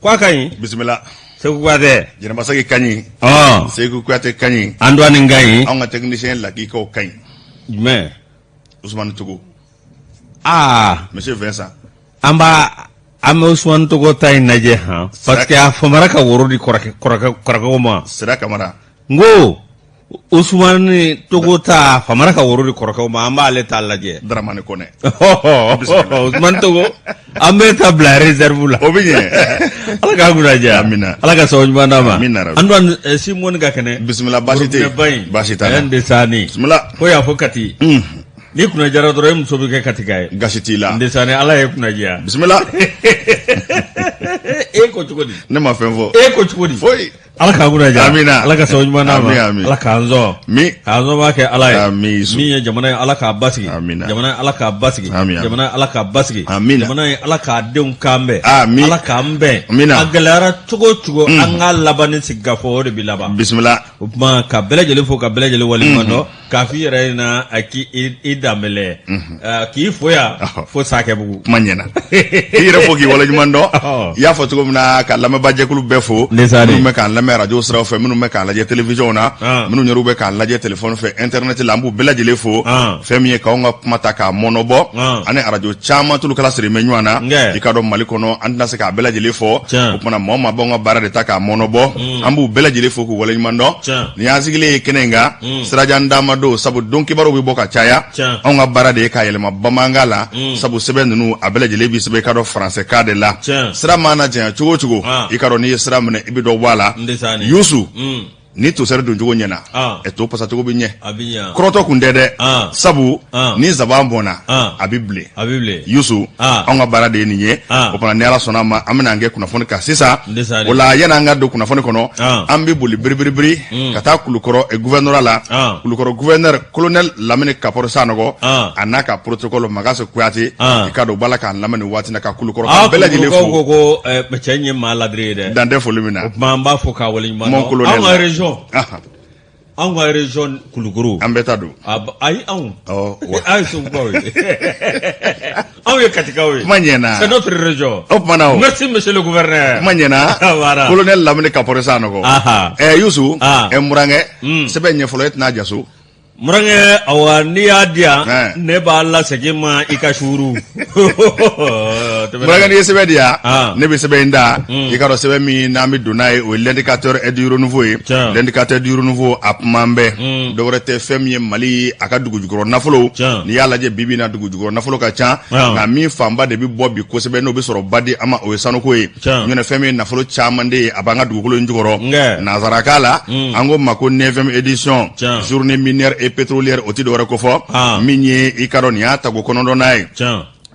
Ko a ka ɲi. Bisimila. Seku Kuyatɛ. Jɛnɛbasaki ka ɲi. Seku Kuyatɛ ka ɲi. Antoine ka ɲi. Anw ka technicien lakikaw ka ɲi. Jumɛn? Ousmane Togo. Aa. Monsieur Vincent. An b'a an bɛ Ousmane Togo ta in lajɛ han. Parce que a famara ka woro di kɔrɔkɛw ma. Sira Kamara. N ko Ousmane Togo ta famara ka woro di kɔrɔkɛw ma, an b'ale ta lajɛ. Dramane Kone. Ousmane Togo, an b'e ta bila réserve la. O bɛ ɲɛ. Ala k'a kunna diya. Amina. Ala ka sababu ɲuman d'an ma. Amina rabi. Antoine Simɔni ka kɛnɛ. Bisimila, baasi tɛ yen. Ba in. Baasi t'a la. Ɛn de Sani. Bisimila. Ko y'a fɔ Kati. N'i kunna diyara dɔrɔn, e muso bɛ kɛ Katika ye. Gasi t'i la. N de Sani, Ala ye kunna diya. Bisimila. E ko cogo di? Ne ma fɛn fɔ. E ko cogo di? Foyi. Ala k'an kunna diya. Amina. Ala ka sababu ɲuman d'an ma. Amin, amin. Ala k'an sɔn. Min. K'an sɔn b'a kɛ Ala ye. Amin, Yesu. Min ye jamana ye, Ala k'a basigi. Amina. Jamana ye, Ala k'a basigi. Amin, amin. Jamana ye, Ala k'a basigi. Amina. Jamana ye, Ala k'a denw kan bɛn. Amin. Ala k'an bɛn. Amina. A gɛlɛyara cogo o cogo, an k'a laban ni sigikafɔ, o de bɛ laban. Bisimila. O tuma ka bɛɛ lajɛlen fo, ka bɛɛ lajɛlen waleɲuman dɔn, k'a f'i yɛrɛ ɲɛna a k'i i Danbɛlɛ, k'i fo yan fo Sakɛbugu. Kuma ɲɛna, k'i yɛrɛ fo, k'i waleɲuman dɔn. I y'a fɔ cogo min na, ka lamɛnbaajɛkulu bɛɛ fo, minnu bɛ k'an lamɛn arajo siraw fɛ, minnu bɛ k'an lajɛ télévision na, minnu yɛrɛ bɛ k'an lajɛ téléphone fɛ, internet la, an b'u bɛɛ lajɛlen fo. Fɛn min ye k'anw ka kuma ta k'a mɔnɔbɔ, ani arajo caman tulukala siri bɛ ɲɔgɔn na, i ka dɔn Mali kɔnɔ, an tɛna se k'a bɛɛ lajɛlen fɔ. O tuma na, maa o maa b'anw ka baara de ta k'a mɔnɔbɔ, an b'u bɛɛ lajɛlen fo k'u waleɲuman dɔn. Nin y'an sigilen ye kɛnɛ in kan, sirajan dama don, sabu don kibaruw bɛ bɔ ka caya. Anw ka baara de ye k'a yɛlɛma bamanankan la, sabu sɛbɛn ninnu a bɛɛ lajɛlen bɛ sɛbɛn, i ka dɔn, faransɛkan de la. Sira mana janya cogo o cogo, i ka dɔn, n'i ye sira minɛ, i bɛ dɔ bɔ a la. Yusu, ni tosɛri doncogo ɲɛna, ɛ to pasacogo bɛ ɲɛ. Kɔrɔtɔ kun tɛ dɛ, sabu ni zaban bɔnna, a bɛ bilen. Yusu, anw ka baara de ye nin ye. O tuma, ni Ala sɔnna a ma, an bɛna an kɛ kunnafoni kan sisan. O la, yanni an ka don kunnafoni kɔnɔ, an bɛ boli biribiribiri ka taa Kulukɔrɔ gouvernorat la. Kulukɔrɔ gouverneur, colonel Lamini Kapɔri Sanɔgɔ, a n'a ka protocole Magasi Kuyate, i ka dɔn, u b'a la k'an lamɛn nin waati na, ka Kulukɔrɔ bɛɛ lajɛlen fo. Ko cɛ in ye maa ladiri ye dɛ. Dan tɛ foli min na. O tuma, an b'a fɔ k'a waleɲuman dɔn. Anw ka région, anw ka région Kulukoro. An bɛɛ ta don. Ayi, anw aw ye Segukaw ye, anw ye Katikaw ye. Kuma ɲɛna. C'est notre région. O tuma na o. Merci, monsieur le gouverneur. Kuma ɲɛna, colonel Lamini Kapɔri Sanɔgɔ. Yusu, n burankɛ, sɛbɛn ɲɛfɔlɔ, e tɛna jaso. N burankɛ, awa, n'i y'a di yan, ne b'a lasegin ma i ka suuru. Burankɛ, n'i ye sɛbɛn di yan, ne bɛ sɛbɛn in da. I ka dɔn, sɛbɛn min n'an bɛ don n'a ye, o ye L'Indicateur du Renouveau ye. L'Indicateur du Renouveau, a kuma bɛɛ dɔwɛrɛ tɛ, fɛn min ye Mali a ka dugujukɔrɔ nafolo. N'i y'a lajɛ, bi bi in na, dugujukɔrɔ nafolo ka ca, nka min fanba de bɛ bɔ bi kosɛbɛ, n'o bɛ sɔrɔ ba di an ma, o ye sanuko ye. Ɲɔnɛ, fɛn min ye nafolo caman de ye, a b'an ka dugukolo in jukɔrɔ. Nansarakan la, an ko ma ko 9e édition journée minière et pétrolière. O tɛ dɔwɛrɛ ko fɔ min ye, i ka dɔn, nin y'a tako 9nan ye,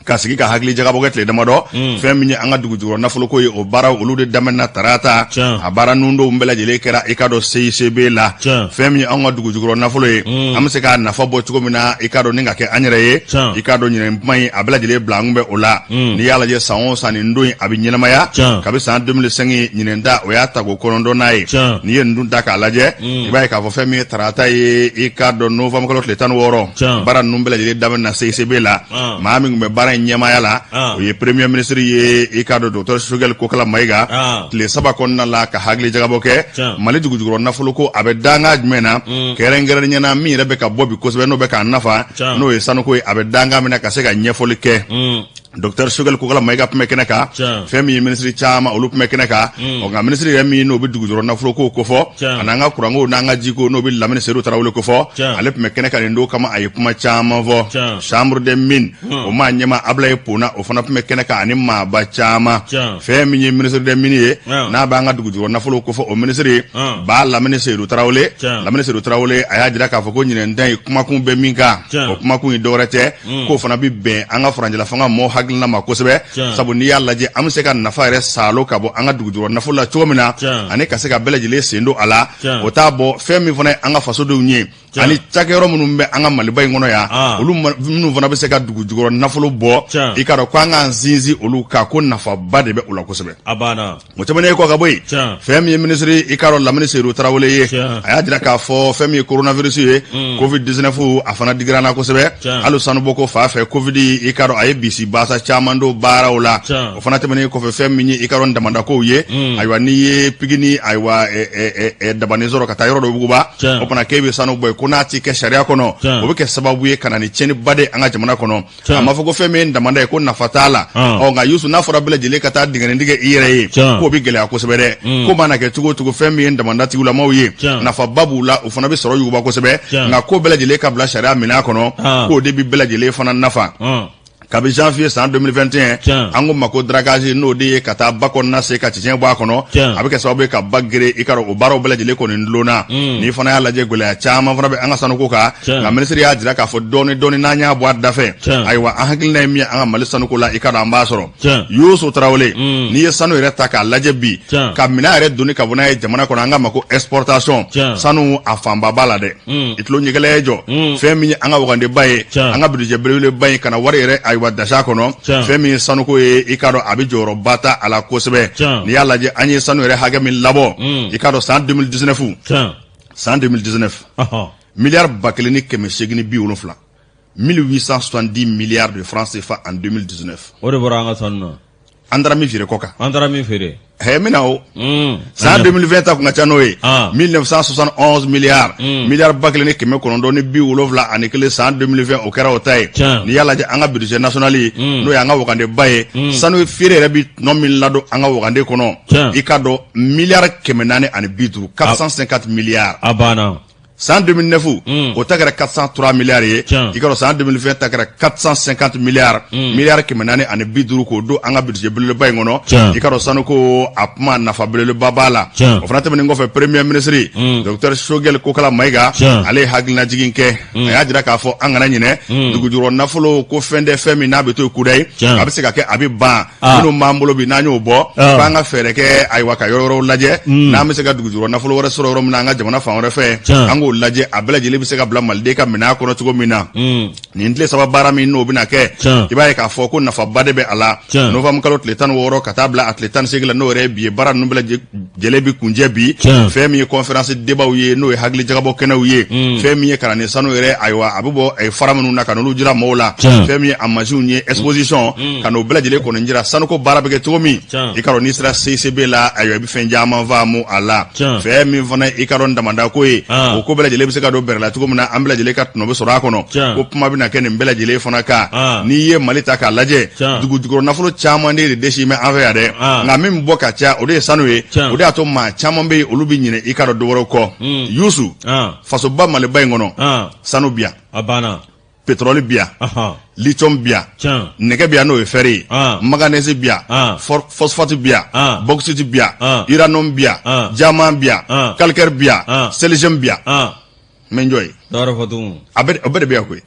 ka sigi ka hakili jagabɔ kɛ tile damadɔ. Fɛn min ye an ka dugujukɔrɔ nafoloko ye, o baara olu de daminɛna tarata. A baara ninnu bɛɛ lajɛlen kɛra, i ka dɔn, CICB la. Fɛn min ye an ka dugujukɔrɔ nafolo ye, an bɛ se k'a nafa bɔ cogo min na, i ka dɔn, ni ka kɛ an yɛrɛ ye, i ka dɔn, ɲinɛ kuma in a bɛɛ lajɛlen bila an kun bɛ o la. N'i y'a lajɛ, san o san nin don in a bɛ ɲɛnamaya kabi san 2005. Ɲinɛ ta, o y'a tako 9nan ye. N'i ye nin dun ta k'a lajɛ, i b'a ye k'a fɔ fɛn min ye tarata ye, i ka dɔn, novembre kalo tile 16, baara ninnu bɛɛ lajɛlen daminɛna CICB la. Maa min tun bɛ baara in ɲɛmaaya la, o ye premier ministre ye, i ka dɔn, docteur Choguel Kokala Mayiga. Tile 3 kɔnɔna la, ka hakili jagabɔ kɛ Mali dugujukɔrɔ nafolo ko, a bɛ danga jumɛn na, kɛrɛnkɛrɛnnenya na min yɛrɛ bɛ ka bɔ bi kosɛbɛ, n'o bɛ k'a nafa, n'o ye sanuko ye, a bɛ danga min na, ka se ka ɲɛfɔli kɛ. Docteur Choguel Kokala Mayiga tun bɛ kɛnɛ kan. Fɛn min ye minisiri caman, olu tun bɛ kɛnɛ kan. Ɔ, nka minisiri yɛrɛ min n'o bɛ dugujukɔrɔ nafolo ko kofɔ, ani an ka kuranko n'an ka jiko, n'o bɛ Lamini Seyidu Tarawele kofɔ, ale tun bɛ kɛnɛ kan nin don kama. A ye kuma caman fɔ. Chambre des mines, o maa ɲɛmaa Abulaye Pona, o fana tun bɛ kɛnɛ kan, ani maaba caman. Fɛn min ye ministre des mines ye, n'a b'an ka dugujukɔrɔ nafolo kofɔ, o minisiri ba Lamini Seyidu Tarawele, Lamini Seyidu Tarawele, a y'a jira k'a fɔ ko ɲinɛ ta in kumakun bɛ min kan, o kumakun ye dɔwɛrɛ tɛ, k'o fana bɛ bɛn an ka furancɛla fanga mɔgɔw hakilina ma kosɛbɛ, sabu n'i y'a lajɛ, an bɛ se ka nafa yɛrɛ saalo ka bɔ an ka dugujukɔrɔ nafolo la cogo min na, ani ka se ka bɛɛ lajɛlen sen don a la. O t'a bɔ fɛn min fana ye an ka fasodenw ye, ani cakɛyɔrɔ minnu bɛ an ka Maliba in kɔnɔ yan, olu minnu fana bɛ se ka dugujukɔrɔ nafolo bɔ, i ka dɔn ko an k'an sinsin olu kan, ko nafaba de bɛ u la kosɛbɛ. O tɛmɛnen kɔ ka bɔ yen, fɛn min ye minisiri, i ka dɔn, Lamini Seyidu Tarawele ye, a y'a jira k'a fɔ fɛn min ye coronavirus ye, Covid 19, a fana digira an na kosɛbɛ, hali sanubɔko fan fɛ. Covid, i ka dɔn, a ye bisi basa. wasa caman don baaraw la. O fana tɛmɛnen kɔfɛ, fɛn min ye i ka dɔn damandakow ye, ayiwa, n'i ye pigi ni ayiwa dabani sɔrɔ ka taa yɔrɔ dɔ wuguba, o fana k'e bɛ sanu bɔ yen, ko n'a ti kɛ sariya kɔnɔ, o bɛ kɛ sababu ye ka na ni tiɲɛniba de an ka jamana kɔnɔ. A ma fɔ ko fɛn min ye damanda ye ko nafa t'a la. Ɔ nka Yusu, n'a fɔra bɛɛ lajɛlen ka taa dingɛnin tigɛ i yɛrɛ ye, k'o bɛ gɛlɛya kosɛbɛ dɛ. Ko mana kɛ cogo o cogo, fɛn min ye damandatigilamaw ye, nafaba b'u la, u fana bɛ sɔrɔ yuguba kosɛbɛ, nka ko bɛɛ lajɛlen ka bila sariya minɛn kɔnɔ, k'o de bɛ bɛɛ lajɛlen fana nafa. Kabi janvier san 2021, an ko ma ko dragage, n'o de ye ka taa ba kɔnɔna sen ka cɛncɛn bɔ a kɔnɔ, a bɛ kɛ sababu ye ka ba gere, i ka dɔn o baaraw bɛɛ lajɛlen kɔni dulonna. N'i fana y'a lajɛ, gɛlɛya caman fana bɛ an ka sanuko kan, nka minisiri y'a jira k'a fɔ dɔɔni dɔɔni n'an y'a bɔ a dafɛ, ayiwa, an hakilina ye min ye an ka Mali sanuko la, i ka dɔn an b'a sɔrɔ. Yusu Tarawele, n'i ye sanu yɛrɛ ta k'a lajɛ bi, ka minɛn yɛrɛ doni ka bɔ n'a ye jamana kɔnɔ, an k'a ma ko exportation, sanu a fanba b'a la dɛ. I tulo ɲɛgɛlɛ jɔ, fɛn min ye an ka wagandeba ye, an ka budget belebeleba ye, ka na wari yɛrɛ ayiwa dasa kɔnɔ, fɛn min ye sanuko ye, i k'a dɔn a bɛ jɔyɔrɔba ta a la kosɛbɛ. N'i y'a lajɛ, an ye sanu yɛrɛ hakɛ min labɔ, i k'a dɔn san 2019, san 2019, miliyari 1870, 1870 milliards de francs CFA en 2019. O de bɔra an ka sanu na. An taara min feere kɔ kan. An taara min feere. Hɛ, n bɛna o. San 2020 ta kun ka ca n'o ye. 1971 milliards. Miliyari 1971 san 2020, o kɛra o ta ye. N'i y'a lajɛ, an ka budget national ye, n'o ye an ka wagandeba ye, sanu feere yɛrɛ bi tɔnɔ min ladon an ka wagande kɔnɔ, i k'a dɔn miliyari 450, 450 milliards. A banna. San 2009, o ta kɛra 403 milliards ye. I ka dɔn san 2020 ta kɛra 450 milliards, miliyari 450 k'o don an ka budget belebeleba in kɔnɔ. I ka dɔn sanuko a kuma nafa belebeleba b'a la. O fana tɛmɛnen kɔfɛ, premier ministre docteur Choguel Kokala Mayiga, ale ye hakilinajigin kɛ. A y'a jira k'a fɔ an kana ɲinɛ dugujukɔrɔ nafolo ko fɛn tɛ fɛn min n'a bɛ to yen kudayi, a bɛ se ka kɛ a bɛ ban. Minnu b'an bolo bi, n'an y'o bɔ, f'an ka fɛɛrɛ kɛ, ayiwa, ka yɔrɔ wɛrɛw lajɛ, n'an bɛ se ka dugujukɔrɔ nafolo wɛrɛ sɔrɔ yɔrɔ min na an ka jamana fan wɛrɛ fɛ, an k'o lajɛ, a bɛɛ lajɛlen bɛ se ka bila maliden ka minɛn kɔnɔ cogo min na. Nin tile 3 baara min n'o bɛna kɛ, i b'a ye k'a fɔ ko nafaba de bɛ a la. Novembre kalo tile 16 ka taa bila a tile 18 la, n'o yɛrɛ ye bi ye, baara ninnu bɛɛ lajɛlen bɛ kuncɛ bi. Fɛn min ye conférence débatw ye, n'o ye hakilijagabɔ kɛnɛw ye, fɛn min ye ka na ni sanu yɛrɛ, ayiwa, a bɛ bɔ fara minnu na ka n'olu jira mɔgɔw la, fɛn min ye a mansinw ye, exposition, ka n'o bɛɛ lajɛlen kɔni jira, sanuko baara bɛ kɛ cogo min. I ka dɔn n'i sera CICB la, ayiwa, i bɛ fɛn caman faamu a la. Fɛn min fana, i ka dɔn damanda ko ye, o ko bɛɛ lajɛlen bɛ se ka don bɛrɛ la cogo min na, an bɛɛ lajɛlen ka tɔnɔ bɛ sɔrɔ a kɔnɔ, ko kuma bɛna kɛ nin bɛɛ lajɛlen fana kan. N'i ye Mali ta k'a lajɛ, dugujukɔrɔ nafolo caman de desi bɛ an fɛ yan dɛ, nka min bɛ bɔ ka caya, o de ye sanu ye. O de y'a to maa caman bɛ yen, olu bɛ ɲinɛ i ka dɔn dɔ wɛrɛw kɔ. Yusu, fasoba Maliba in kɔnɔ, sanu bi yan, a banna, pétrole bi yan, lithium bi yan, nɛgɛ bi yan, n'o ye fer ye, manganèse bi yan, phosphate bi yan, bauxite bi yan, uranium bi yan, diamant bi yan, calcaire bi yan, sel bi yan. N bɛ n jɔ yen. Dɔwɛrɛ fɔ tugun. A bɛɛ o bɛɛ de bɛ yan koyi.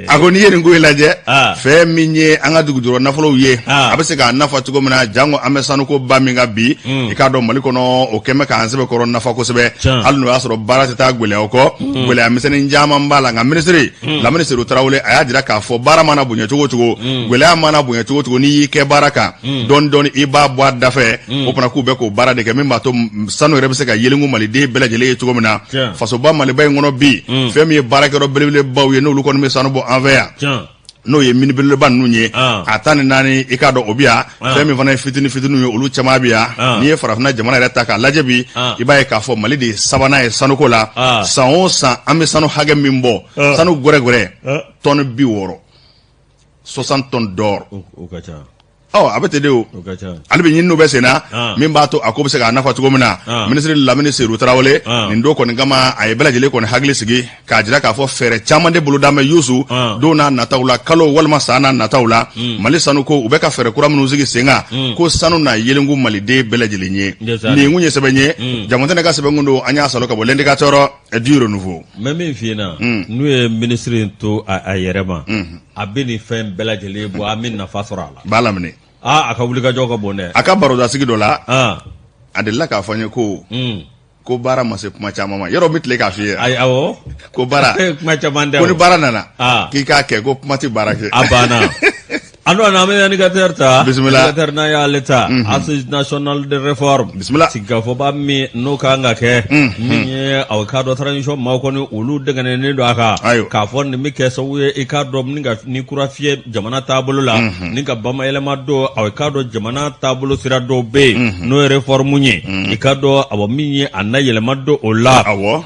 A ko n'i ye nin ko in lajɛ, fɛn min ye an ka dugujukɔrɔ nafolow ye, a bɛ se k'a nafa cogo min na, janko an bɛ sanuko ba min kan bi, i k'a dɔn Mali kɔnɔ, o kɛn bɛ k'an sɛbɛkɔrɔ nafa kosɛbɛ, hali n'o y'a sɔrɔ baara tɛ taa gɛlɛyaw kɔ, gɛlɛya misɛnnin caman b'a la. Nka minisiri Lamini Sedu Tarawele, a y'a jira k'a fɔ baara mana bonya cogo o cogo, gɛlɛya mana bonya cogo o cogo, n'i y'i kɛ baara kan dɔɔni dɔɔni, i b'a bɔ a dafɛ. O fana k'u bɛ k'o baara de kɛ min b'a to sanu yɛrɛ bɛ se ka yelengu maliden bɛɛ lajɛlen ye cogo min na fasoba Maliba in kɔnɔ bi. Fɛn min ye baarakɛyɔrɔ belebelebaw ye, n'olu kɔni bɛ sanu bɔ an fɛ yan, n'o ye mine belebeleba ninnu ye, a 14, i k'a dɔn o bi yan. Fɛn min fana ye fitinin fitininw ye, olu caman bi yan. N'i ye farafinna jamana yɛrɛ ta k'a lajɛ bi, i b'a ye k'a fɔ Mali de ye sabanan ye sanuko la. San o san, an bɛ sanu hakɛ min bɔ, sanu gɛrɛgɛrɛ tɔni 60, 60 tonnes d'or. O ka ca. Ɔ, a bɛ ten de o. Ale bɛ ɲininiw bɛ sen na min b'a to a ko bɛ se k'a nafa cogo min na. Minisiri Lamini Sedu Tarawele, nin don kɔni kama, a ye bɛɛ lajɛlen kɔni hakili sigi k'a jira k'a fɔ fɛɛrɛ caman de boloda bɛ Yusu, don n'a nataw la, kalo walima san n'a nataw la, Mali sanuko, u bɛ ka fɛɛrɛ kura minnu sigi sen kan, ko sanu na yelengu maliden bɛɛ lajɛlen ye. Nin kun ye sɛbɛn ye, Jamutɛnɛ ka sɛbɛn kun don, an y'a sɔrɔ ka bɔ L'Indicateur du Renouveau. N bɛ min f'i ɲɛna, n'u ye minisiri in to a yɛrɛ ma, a bɛ nin fɛn bɛɛ lajɛlen bɔ, an bɛ nafa sɔrɔ a la. B'a laminɛ. Aa, a ka wulikajɔ ka bon dɛ. A ka barodasigi dɔ la, a delila k'a fɔ n ye ko baara ma se kuma caman ma. Yɔrɔ n bɛ tile k'a f'i ye. Ayi, awɔ. Ko baara kuma caman tɛ. Ko ni baara nana, k'i k'a kɛ, ko kuma tɛ baara kɛ. A banna. An don an bɛ Indicateur ta. Bisimila. Indicateur n'a y'ale ta. Assise nationale de réforme. Bisimila. Sigikafɔba min n'o ka kan ka kɛ. Min ye aw k'a dɔn transition maaw kɔni olu dɛgɛnɛnen don a kan. Ayiwa. K'a fɔ nin bɛ kɛ sababu ye i k'a dɔn ni ka ni kura fiyɛ jamana taabolo la. Ni ka bamayɛlɛma don aw k'a dɔn jamana taabolo sira dɔw bɛ yen. N'o ye réforme ye. I k'a dɔn awɔ min ye a na yɛlɛma don o la. Awɔ.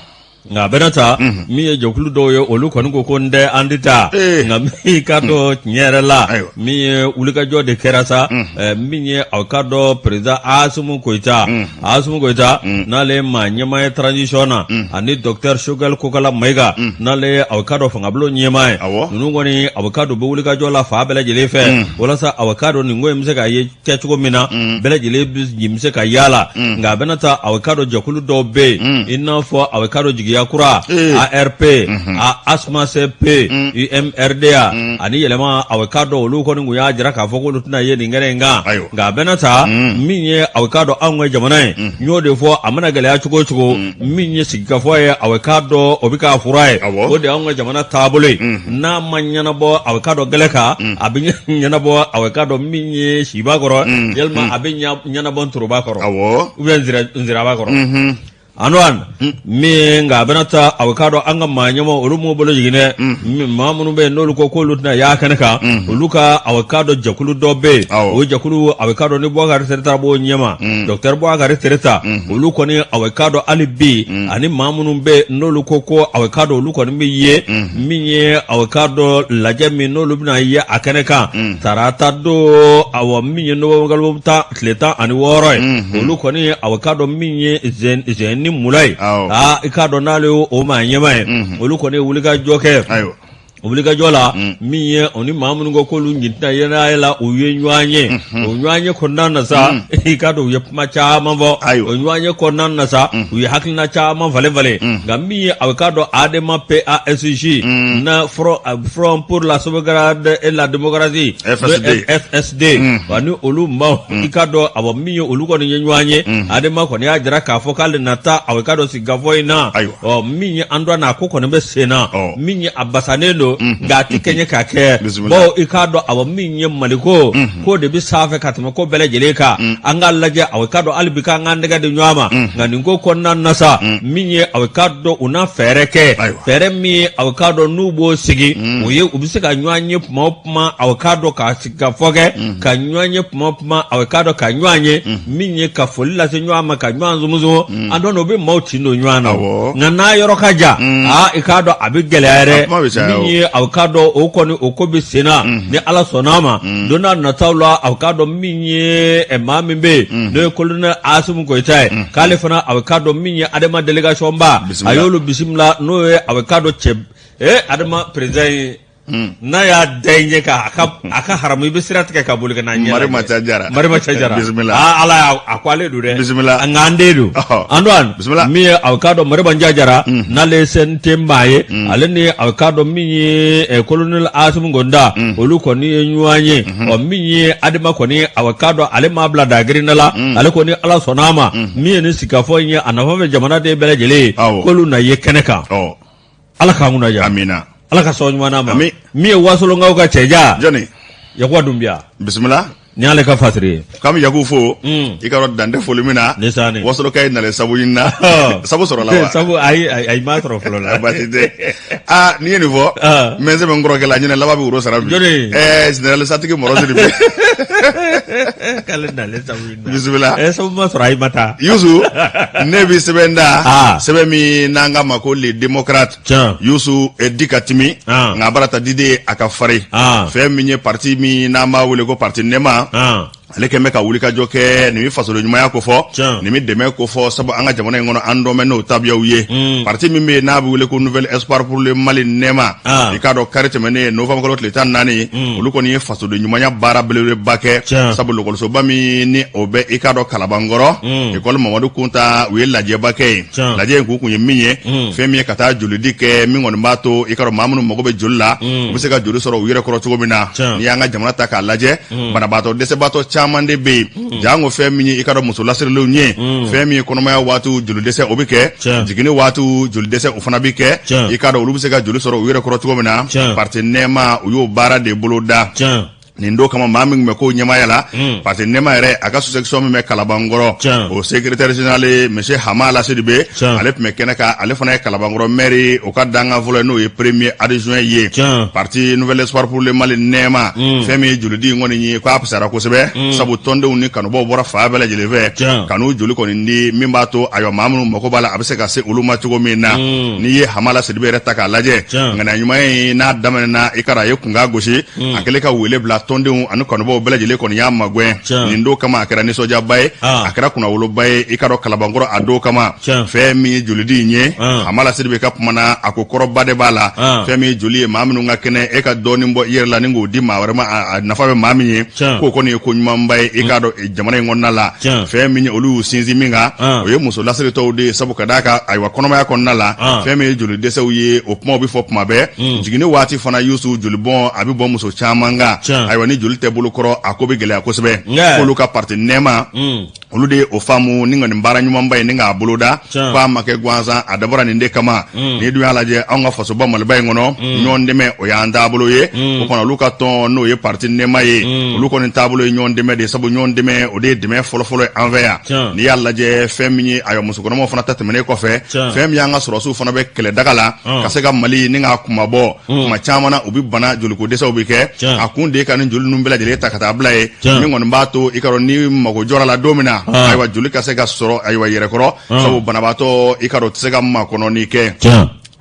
Nka a bɛna ta min ye jɛkulu dɔw ye olu kɔni ko ko n tɛ an tɛ taa nka min k'a dɔn tiɲɛ yɛrɛ la min ye wulikajɔ de kɛra sa min ye aw k'a dɔn président Asimi Goyita Asimi Goyita n'ale ye maa ɲɛmaa ye transition na ani docteur Choguel Kokala Mayiga n'ale ye aw k'a dɔn fangabulon ɲɛmaa ye ninnu kɔni aw k'a dɔn bɛ wulikajɔ la fan bɛɛ lajɛlen fɛ walasa aw k'a dɔn nin ko in bɛ se ka ye kɛ cogo min na bɛɛ lajɛlen bɛ se ka yaala nka a bɛna taa aw k'a dɔn jɛkulu dɔw bɛ yen i n'a fɔ aw k'a dɔn jigiya kura ARP ASMACP UMRDA ani yɛlɛma aw k'a dɔn olu kɔni tun y'a jira k'a fɔ k'olu tɛna ye nin kɛnɛ in kan nka a bɛna taa min ye aw k'a dɔn anw ka jamana ye n y'o de fɔ a mana gɛlɛya cogo o cogo min ye sigikafɔ ye aw k'a dɔn o bɛ k'a fura ye o de y'anw ka jamana taabolo ye n'a ma ɲɛnabɔ aw k'a dɔn gɛlɛ kan a bɛ ɲɛnabɔ aw k'a dɔn min ye siba kɔrɔ yalima a bɛ ɲɛnabɔ ntoroba kɔrɔ ou bien nziraba kɔrɔ Antoine min nka a bɛna taa aw k'a dɔn an ka maa ɲɛmaa olu m'u bolo jigin dɛ maa minnu bɛ yen n'olu ko k'olu tɛna y'a kɛnɛ kan olu ka aw k'a dɔn jɛkulu dɔ bɛ yen o jɛkulu aw k'a dɔn ni Bubakari Tereta b'o ɲɛma docteur Bubakari Tereta olu kɔni aw k'a dɔn hali bi ani maa minnu bɛ yen n'olu ko ko aw k'a dɔn olu kɔni bɛ ye min ye aw k'a dɔn lajɛ min n'olu bɛna ye a kɛnɛ kan tarata don awɔ min ye nowanburukalo tile 16 ye olu kɔni aw k'a dɔn min ye Zeni Mulayi aa i k'a dɔn n'ale ye o maa ɲɛmaa ye olu kɔni ye wulikajɔ kɛ wulikajɔ la min ye o ni maa minnu ko k'olu ɲin tɛna ye n'a la u ye ɲɔgɔn ye o ɲɔgɔn ye kɔnɔna na sa i k'a dɔn u ye kuma caman fɔ o ɲɔgɔn ye kɔnɔna na sa u ye hakilina caman falen falen nka min ye a k'a dɔn ADEMA PASJ na Front pour la sauvegarde et la démocratie FSD wa ni olu maaw i k'a dɔn awɔ min ye olu kɔni ye ɲɔgɔn ye ADEMA kɔni y'a jira k'a fɔ k'ale na taa a k'a dɔn sigikafɔ in na ɔ min ye an dɔn a ko kɔni bɛ sen na min ye a basanen don nka a tɛ kɛɲɛ ka kɛ bawo i k'a dɔn awɔ min ye maliko ko de bɛ sanfɛ ka tɛmɛ ko bɛɛ lajɛlen kan an k'a lajɛ aw k'a dɔn hali bi k'an k'an tɛgɛ di ɲɔgɔn ma nka nin ko kɔnɔna na sa min ye aw k'a dɔn u na fɛɛrɛ kɛ fɛɛrɛ min ye aw k'a dɔn n'u b'o sigi o ye u bɛ se ka ɲɔgɔn ye kuma o kuma aw k'a dɔn ka sigikafɔ kɛ ka ɲɔgɔn ye kuma o kuma aw k'a dɔn ka ɲɔgɔn ye min ye ka foli lase ɲɔgɔn ma ka ɲɔgɔn sumusumu an dɔn o bɛ maaw tin don ɲɔgɔn na nka n'a yɔrɔ ka jan aa i k'a dɔn a bɛ gɛlɛya yɛrɛ min ye aw k'a dɔn o kɔni o ko bɛ sen na ni ala sɔnna a ma don n'a nataw la aw k'a dɔn min ye maa min bɛ yen n'o ye colonel Asimi Goyita ye k'ale fana aw k'a dɔn min ye ADEMA délégation ba a y'olu bisimila n'o ye aw k'a dɔn cɛ ADEMA président ye n'a y'a da i ɲɛ kan a ka haramu i bɛ sira tigɛ ka boli ka n'a ɲɛ Marimaca Jara Marimaca Jara bisimila aa ala y'a a ko ale don dɛ bisimila nka an den don Antoine bisimila min ye aw k'a dɔn Marimaca Jara n'ale ye CNT maa ye ale ni aw k'a dɔn min ye colonel Asimi Goyita olu kɔni ye ɲɔgɔn ye ɔ min ye ADEMA kɔni aw k'a dɔn ale m'a bila dagirinda la ale kɔni ala sɔnna a ma min ye nin sigikafɔ in ye a nafa bɛ jamanaden bɛɛ lajɛlen ye k'olu na ye kɛnɛ kan ala k'an kunna diya amina ala ka sɔn ɲuman ma min ye wasolonkaw ka cɛja jɔni yakuba dunbiya bisimila ni y'ale ka fasiri ye k'an bɛ yaku fo i k'a dɔn dan tɛ foli min na wasoloka ye nalen sabu ɲini na sabu sɔrɔla wa sabu ayi ayi m'a sɔrɔ fɔlɔ la baasi tɛ aa n'i ye nin fɔ n bɛ sɛbɛn n kɔrɔkɛ la ɲinɛ laban bɛ woro sara bi jɔni ɛɛ général satigi mɔrɔ sidibe k'ale nalen sabu ɲini na bisimila sabu ma sɔrɔ ayi ma taa yusu ne bɛ sɛbɛn da sɛbɛn min n'an k'a ma ko le démocrate yusu di ka timi nka barata diden a ka farin fɛn min ye parti min n'an b'a wele ko parti nɛma ale kɛn bɛ ka wulikajɔ kɛ nin bɛ fasoden ɲumanya kofɔ nin bɛ dɛmɛ kofɔ sabu an ka jamana in kɔnɔ an dɔn bɛ n'o tabiyaw ye parti min bɛ yen n'a bɛ wele ko nouvel espoir pour le mali nɛma i k'a dɔn kari tɛmɛnen novembre kalo tile 14 olu kɔni ye fasoden ɲumanya baara belebeleba kɛ sabu lakɔlisoba min ni o bɛ i k'a dɔn kalabankɔrɔ école mamadu kunta u ye lajɛba kɛ yen lajɛ in kun kun ye min ye fɛn min ye ka taa jolidi kɛ min kɔni b'a to i k'a dɔn maa minnu mago bɛ joli la u bɛ se ka joli sɔrɔ u yɛrɛ kɔrɔ cogo min na n'i y'an ka jamana ta k'a lajɛ banabaatɔ dɛsɛbaatɔ caman de bɛ yen janko fɛn min ye i k'a dɔn muso lasirilenw ye fɛn min ye kɔnɔmaya waatiw joli dɛsɛ o bɛ kɛ jiginni waatiw joli dɛsɛ o fana bɛ kɛ i k'a dɔn olu bɛ se ka joli sɔrɔ u yɛrɛ kɔrɔ cogo min na parti nɛma u y'o baara de boloda. Nin don kama maa min tun bɛ ko ɲɛmaaya la parti nɛma yɛrɛ a ka sous-section min bɛ Kalabankɔrɔ, o secrétaire général ye monsieur Hamala Sidibe, ale tun bɛ kɛnɛ kan. Ale fana ye Kalabankɔrɔ maire o ka dankan fɔlɔ ye, n'o ye premier adjoint ye. Parti Nouvel Espoir pour le Mali nɛma, fɛn min ye jolidi in kɔni ye, k'a fisayara kosɛbɛ, sabu tɔndenw ni kanubaw bɔra fan bɛɛ lajɛlen fɛ ka n'u joli kɔni di, min b'a to ayiwa maa minnu mako b'a la, a bɛ se ka se olu ma cogo min na. N'i ye Hamala Sidibe yɛrɛ ta k'a lajɛ, ŋaniya ɲuman in n'a daminɛna, i ka a ye kunkan gosi, a kɛlen ka wele bila, tɔndenw ani kanubaw bɛɛ lajɛlen kɔni y'a magɛn. Nin don kama, a kɛra nisɔndiyaba ye, a kɛra kunnawoloba ye, i ka dɔn Kalabankɔrɔ a don kama. Fɛn min ye jolidi in ye, Hamala Sidibe ka kuma na, a ko kɔrɔba de b'a la. Fɛn min ye joli ye, maa minnu ka kɛnɛ, e ka dɔɔnin bɔ i yɛrɛ la ni k'o di maa wɛrɛ ma, a nafa bɛ maa min ye, k'o kɔni ye ko ɲumanba ye, i k'a dɔn jamana in kɔnɔna la. Fɛn min ye olu y'u sinsin min kan, o ye muso lasiritɔw de ye, sabu ka d'a kan ayiwa kɔnɔmaya kɔnɔna la, fɛn min ye joli dɛsɛw ye, o kumaw bɛ fɔ kuma bɛɛ. Jiginni waati fana, Yusu, jolibɔn a bɛ bɔ muso caman kan. Ayiwa, ni joli tɛ bolo kɔrɔ, a ko bɛ gɛlɛya kosɛbɛ. K'olu ka parti nɛma, olu de ye o faamu ni ka nin baara ɲumanba in ni k'a boloda, k'a ma kɛ gansan, a dabɔra nin de kama. N'i dun y'a lajɛ, anw ka fasoba Maliba in kɔnɔ, ɲɔgɔn dɛmɛ o y'an taabolo ye. O kɔnɔ, olu ka tɔn, n'o ye parti nɛma ye, olu kɔni taabolo ye ɲɔgɔn dɛmɛ de ye, sabu ɲɔgɔn dɛmɛ o de ye dɛmɛ fɔlɔfɔlɔ ye an fɛ yan. N'i y'a lajɛ, fɛn min ye ayiwa musokɔnɔmaw fana ta tɛmɛnen kɔfɛ, fɛn min y'an ka sɔrɔdasiw fana bɛ kɛlɛdaga la ka se ka Mali ni k'a kunmabɔ, kuma caman na u bɛ bana, joliko dɛsɛw bɛ kɛ. A kun de ye ka nin joli ninnu bɛɛ lajɛlen ta ka taa bila yen, min kɔni b'a to i ka dɔn ni mago jɔra la don min na, ayiwa joli ka se ka sɔrɔ ayiwa yɛrɛkɔrɔ, sabu banabaatɔ, i ka dɔn, tɛ se ka makɔnɔni kɛ.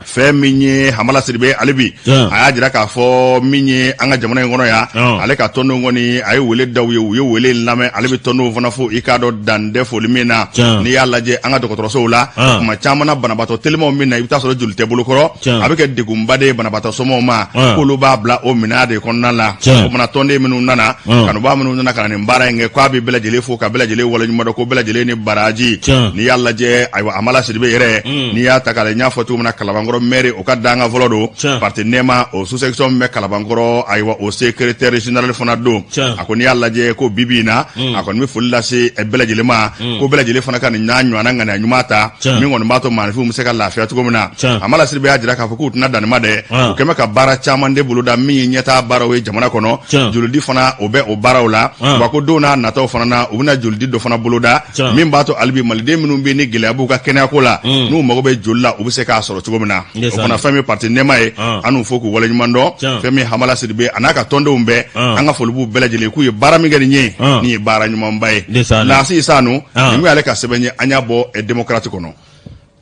Fɛn min ye Hamala Sidibe, ale bi a y'a jira k'a fɔ min ye an ka jamana in kɔnɔ yan, ale ka tɔndenw kɔni, a ye wele da u ye, u ye wele in lamɛn. Ale bɛ tɔndenw fana fo, i k'a dɔn dan tɛ foli min na. N'i y'a lajɛ an ka dɔgɔtɔrɔsow la, kuma caman na banabaatɔ telimanw min na, i bɛ taa sɔrɔ joli tɛ bolokɔrɔ, a bɛ kɛ degunba de ye banabaatɔ somɔgɔw ma, k'olu b'a bila o minɛn de kɔnɔna la. O kumana tɔnden minnu nana, kanubaa minnu nana ka na nin baara in kɛ, k'a bɛ bɛɛ lajɛlen fo ka bɛɛ lajɛlen waleɲuman dɔn, ko bɛɛ lajɛlen ni baraji. N'i y'a lajɛ, ayiwa Hamala Sidibe yɛrɛ, n'i y'a ta k'a lajɛ, n y'a fɔ cogo min na, Kalabankɔrɔ maire o ka dankan fɔlɔ don, parti nɛma o sous-section min bɛ Kalabankɔrɔ, ayiwa o secrétaire général fana don. A ko n'i y'a lajɛ ko bi bi in na, a kɔni bɛ foli lase bɛɛ lajɛlen ma, ko bɛɛ lajɛlen fana ka nin n'a ɲɔgɔnna ŋaniya ɲuman ta, min kɔni b'a to maaninfinw bɛ se ka lafiya cogo min na. Hamala Sidibe y'a jira k'a fɔ k'u tɛna dan nin ma dɛ, u kɛmɛ ka baara caman de boloda min ye ɲɛtaa baaraw ye jamana kɔnɔ. Jolidi fana, o bɛ o baaraw la. Wa ko don n'a nataw fana na, u bɛna jolidi dɔ fana boloda min b'a to hali bi maliden minnu bɛ ni gɛlɛya b'u ka kɛnɛyako la, n'u mago bɛ joli la, u bɛ se k'a sɔrɔ cogo min na. O fana, fɛn min parti nɛma ye, an n'u fo k'u waleɲuman dɔn. Fɛn min Hamala Sidibe a n'a ka tɔndenw bɛɛ, an ka foli b'u bɛɛ lajɛlen k'u ye baara min kɛ nin ye, nin ye baara ɲumanba ye. Laasi Sanu, nin y'ale ka sɛbɛn ye, an y'a bɔ Démocrate kɔnɔ.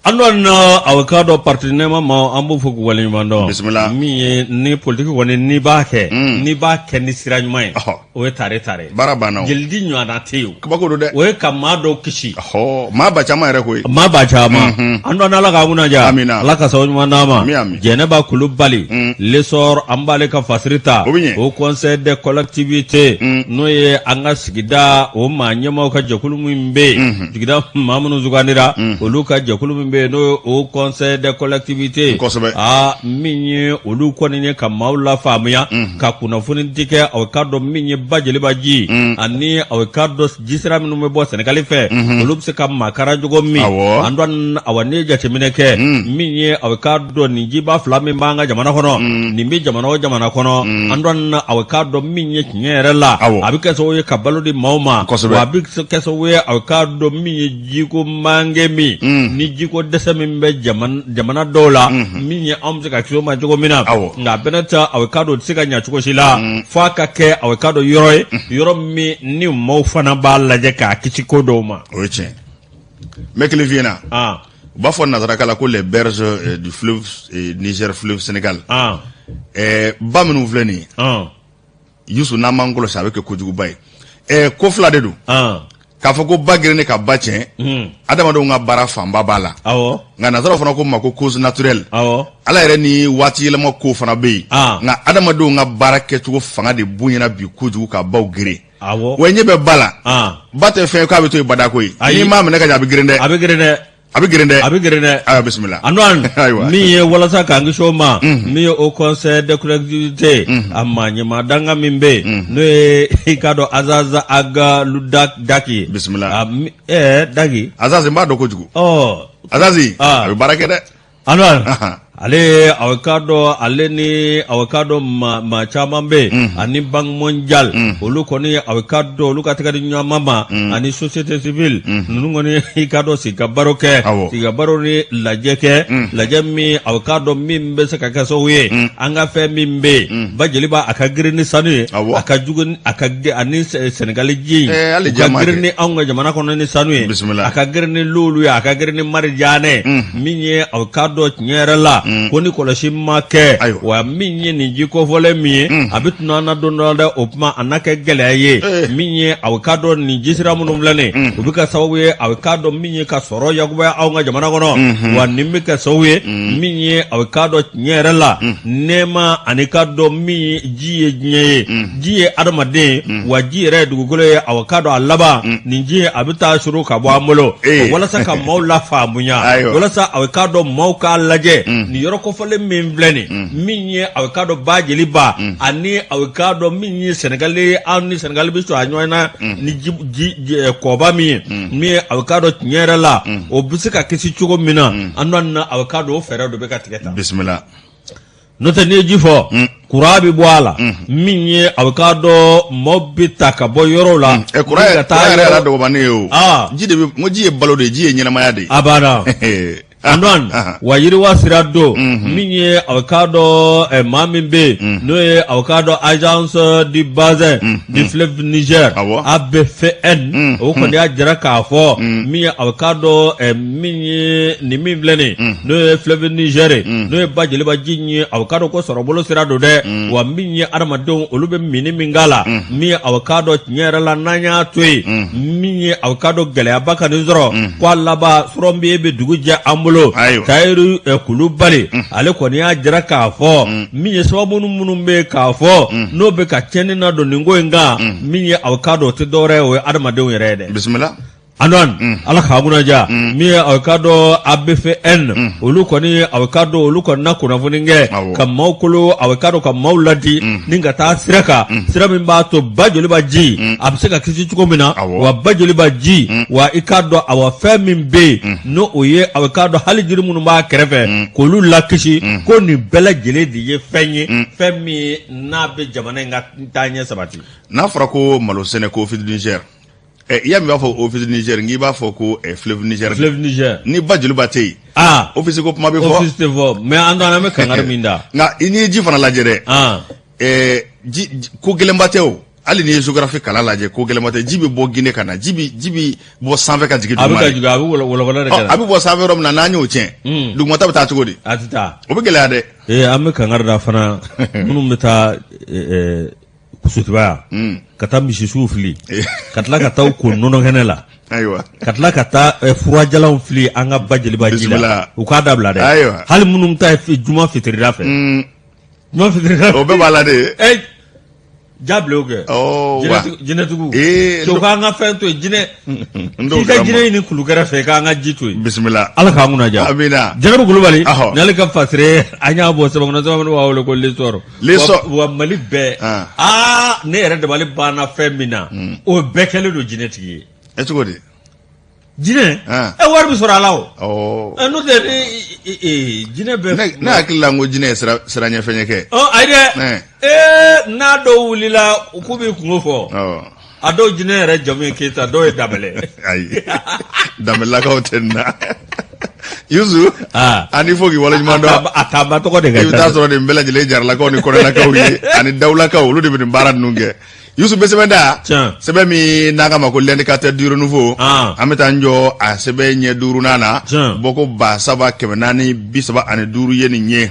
An dɔn a k'a dɔn parti nɛma ma, an b'o fo k'u waleɲuman dɔn. Bisimila. Min ye ni politiki kɔni, n'i b'a kɛ, n'i b'a kɛ ni sira ɲuman ye, o ye tare tare. Baara banna. Jolidi ɲɔgɔnna tɛ yen. Kabako don dɛ. O ye ka maa dɔw kisi. Maa ba caman yɛrɛ koyi. Maa ba caman. An dɔn Ala k'an kunna diya. Amina. Ala ka sababu ɲuman d'an ma. Jɛnɛba Kulubali, L'Essor, an b'ale ka fasiri ta. O bɛ ɲɛ. Haut Conseil des collectivités, n'o ye an ka sigida o maa ɲɛmaaw ka jɛkulu min bɛ yen, sigida maa minnu sugandira, olu ka jɛkulu min bɛ yen, n'o ye Haut Conseil des collectivités. Aa, min ye olu kɔni ye ka maaw lafaamuya, ka kunnafoni di kɛ, aw k'a dɔn min ye ba jeliba ji ani aw k'a dɔn jisira minnu bɛ bɔ Sɛnɛgali fɛ, olu bɛ se ka makara cogo min. An dɔn awa, n'i ye jateminɛ kɛ, min ye aw k'a dɔn nin jiba fila min b'an ka jamana kɔnɔ, nin bɛ jamana o jamana kɔnɔ, an dɔn aw k'a dɔn min ye tiɲɛ yɛrɛ la, a bɛ kɛ sababu ye ka balo di maaw ma, wa a bɛ kɛ sababu ye aw k'a dɔn min ye jiko manque min ni jiko dɛsɛ min bɛ jamana dɔw la, min ye anw bɛ se ka kisi o ma cogo min na. Nka a bɛna ta, aw k'a dɔn o tɛ se ka ɲɛ cogo si la f'a ka kɛ aw k'a dɔn yɔrɔ ye, yɔrɔ min ni maaw fana b'a lajɛ k'a kisi ko dɔw ma. O ye tiɲɛ. N bɛ kelen f'i ɲɛna. U b'a fɔ nansarakan la ko les berges du fleuve Niger, fleuve Sénégal. Ba minnu filɛ nin ye, Yusu, n'an m'an kɔlɔsi, a bɛ kɛ kojuguba ye. Ko fila de don. K'a fɔ ko ba gerennen ka ba tiɲɛ, adamadenw ka baara fanba b'a la, nka nansaraw fana ko ma ko cause naturelle. Ala yɛrɛ ni waati yɛlɛma ko fana bɛ yen, nka adamadenw ka baara kɛcogo fanga de bonyana bi kojugu ka baw geren. Wa ɲɛ bɛ ba la, ba tɛ fɛn ye k'a bɛ to yen badako ye. N'i m'a minɛ ka ɲɛ, a bɛ geren dɛ. A bɛ geren dɛ. A bɛ geren dɛ. A bɛ geren dɛ. Ayiwa, bisimila. Antoine, min ye walasa k'an kisi o ma, min ye Haut Conseil des collectivités, a maa ɲɛmaa dankan min bɛ yen, n'o ye i k'a dɔn Azaza Agalu Daki ye. Bisimila. Daki. Azazi, n b'a dɔn kojugu. Azazi, a bɛ baara kɛ dɛ. Antoine. Ale aw k'a dɔn ale ni aw k'a dɔn maa caman bɛ yen ani Banque mondiale olu kɔni aw k'a dɔn olu ka tɛgɛ di ɲɔgɔn ma ani société civile ninnu kɔni i k'a dɔn sigi ka baro kɛ sigi ka baro ni lajɛ kɛ lajɛ min aw k'a dɔn min bɛ se ka kɛ sababu ye an ka fɛn min bɛ yen ba jeliba a ka girin ni sanu ye a ka jugu a ka ani Sɛnɛgali ji in ka girin ni anw ka jamana kɔnɔ ni sanu ye a ka girin ni lulu ye a ka girin ni marijanɛ min ye aw k'a dɔn tiɲɛ yɛrɛ la ko ni kɔlɔsi ma kɛ wa min ye nin ji kofɔlen min ye a bɛ tunu an na don dɔ la dɛ o tuma a na kɛ gɛlɛya ye min ye aw k'a dɔn nin jisira minnu filɛ nin o bɛ kɛ sababu ye aw k'a dɔn min ye ka sɔrɔ yakubaya anw ka jamana kɔnɔ wa nin bɛ kɛ sababu ye min ye aw k'a dɔn tiɲɛ yɛrɛ la nɛɛma ani k'a dɔn min ji ye diɲɛ ye ji ye adamaden wa ji yɛrɛ ye dugukolo ye aw k'a dɔn a laban nin ji a bɛ taa suru ka bɔ an bolo walasa ka maaw lafaamuya walasa aw k'a dɔn maaw k'a lajɛ nin yɔrɔ kofɔlen min filɛ nin min ye aw k'a dɔn ba jeliba ani aw k'a dɔn min ye sɛnɛgali aw ni sɛnɛgali bɛ sɔrɔ a ɲɔgɔn na ni kɔba min ye min ye aw k'a dɔn tiɲɛ yɛrɛ la o bɛ se ka kisi cogo min na an na aw k'a dɔn o fɛɛrɛ dɔ bɛ ka tigɛ tan bisimila n'o tɛ n'i ye ji fɔ kuran bɛ bɔ a la min ye aw k'a dɔn maaw bɛ ta ka bɔ yɔrɔw la kuran yɛrɛ yɛrɛ dɔgɔmanin ye o ji de bɛ n ko ji ye balo de ye ji ye ɲɛnamaya de ye a banna Antoine wa yiriwa sira don min ye aw k'a dɔn maa min bɛ yen n'o ye aw k'a dɔn agence du bassin du fleuve Niger ABFN o kɔni y'a jira k'a fɔ min ye aw k'a dɔn min ye nin min filɛ nin n'o ye fleuve Niger ye n'o ye ba jeliba ji ye aw k'a dɔn ko sɔrɔbolo sira don dɛ wa min ye adamadenw olu bɛ minni min k'a la min ye aw k'a dɔn tiɲɛ yɛrɛ la n'an y'a to yen min ye aw k'a dɔn gɛlɛyaba ka nin sɔrɔ ko a laban sɔrɔnbiye bɛ dugu jɛ an bolo Tayiru Kulubali ale kɔni y'a jira k'a fɔ min ye sababu minnu bɛ k'a fɔ n'o bɛ ka tiɲɛni nadon nin ko in kan min ye aw k'a dɔn o tɛ dɔwɛrɛ ye o ye adamadenw yɛrɛ ye dɛ bisimila Antoine Ala k'a kunnaja min ye aw k'a dɔn ABFN olu kɔni aw k'a dɔn olu kɔni na kunnafoni kɛ ka maaw kolo aw k'a dɔn ka maaw ladi ni ka taa sira kan sira min b'a to ba joliba ji a bɛ se ka kisi cogo min na wa ba joliba ji wa i k'a dɔn awa fɛn min bɛ yen n'o o ye aw k'a dɔn hali jiri minnu b'a kɛrɛfɛ k'olu lakisi ko nin bɛɛ lajɛlen de ye fɛn ye fɛn min n'a bɛ jamana in ka taaɲɛ sabati n'a fɔra ko malo sɛnɛ ko Office du Niger i y'a mɛn b'a fɔ Office du Niger n k'i b'a fɔ ko fleuve Niger fleuve Niger ni ba joliba tɛ yen aa office ko kuma bɛ fɔ office tɛ fɔ mais an bɛ kangari min da nka i n'i ye ji fana lajɛ dɛ ji ko gɛlɛnba tɛ o hali n'i ye géographie kalan lajɛ ko gɛlɛnba tɛ ji bɛ bɔ Guinée ka na ji bɛ bɔ sanfɛ ka jigin a bɛ ka jigin a bɛ wɔlɔkɔlɔ de ka na a bɛ bɔ sanfɛ yɔrɔ min na n'an y'o tiɲɛ dugumata bɛ taa cogo di a tɛ taa o bɛ gɛlɛya dɛ ee an bɛ kangari da fana minnu bɛ taa Sotuba yan ka taa misisuw fili ka tila ka taa u ko nɔnɔkɛnɛ la ayiwa ka tila ka taa furajalanw fili an ka ba jeliba ji la u k'a dabila dɛ ayiwa hali minnu bɛ taa juma fitirida fɛ juma fitirida o bɛɛ b'a la de ja bila o kɛ jinɛtigiw to k'an ka fɛn to yen jinɛ k'i ka jinɛ ɲini kulu kɛrɛfɛ k'an ka ji to yen bisimila ala k'an kunna diya amina Jarabu Kulubali n'ale ka fasire an y'a bɔ sɛbɛn kɔnɔ sɛbɛn minnu b'a wele ko l'essor l'essor wa Mali bɛɛ aa ne yɛrɛ dabali banna fɛn min na o bɛɛ kɛlen don jinɛtigi ye e cogo di jinɛ ɛ wari bɛ sɔrɔ a la o n'o tɛ jinɛ bɛɛ ne hakili la n ko jinɛ ye sira ɲɛfɛn ye kɛ ayi dɛ ee n'a dɔw wulila k'u b'i kunko fɔ a dɔw jinɛ yɛrɛ jamu ye Keyita dɔw ye Danbɛlɛ ayi Danbɛlɛlakaw tɛ nin na Yusu an n'i fo k'i waleɲuman dɔn a taama tɔgɔ de ka i bɛ taa sɔrɔ nin bɛɛ lajɛlen ye Jaralakaw ni Kɔnɛlakaw ye ani Dawulakaw olu de bɛ nin baara ninnu kɛ Yusu bɛ sɛbɛn da sɛbɛn min n'an k'a ma ko l'indicateur du renouveau an bɛ taa n jɔ a sɛbɛn ɲɛ duurunan na bɔko 3435 ye nin ye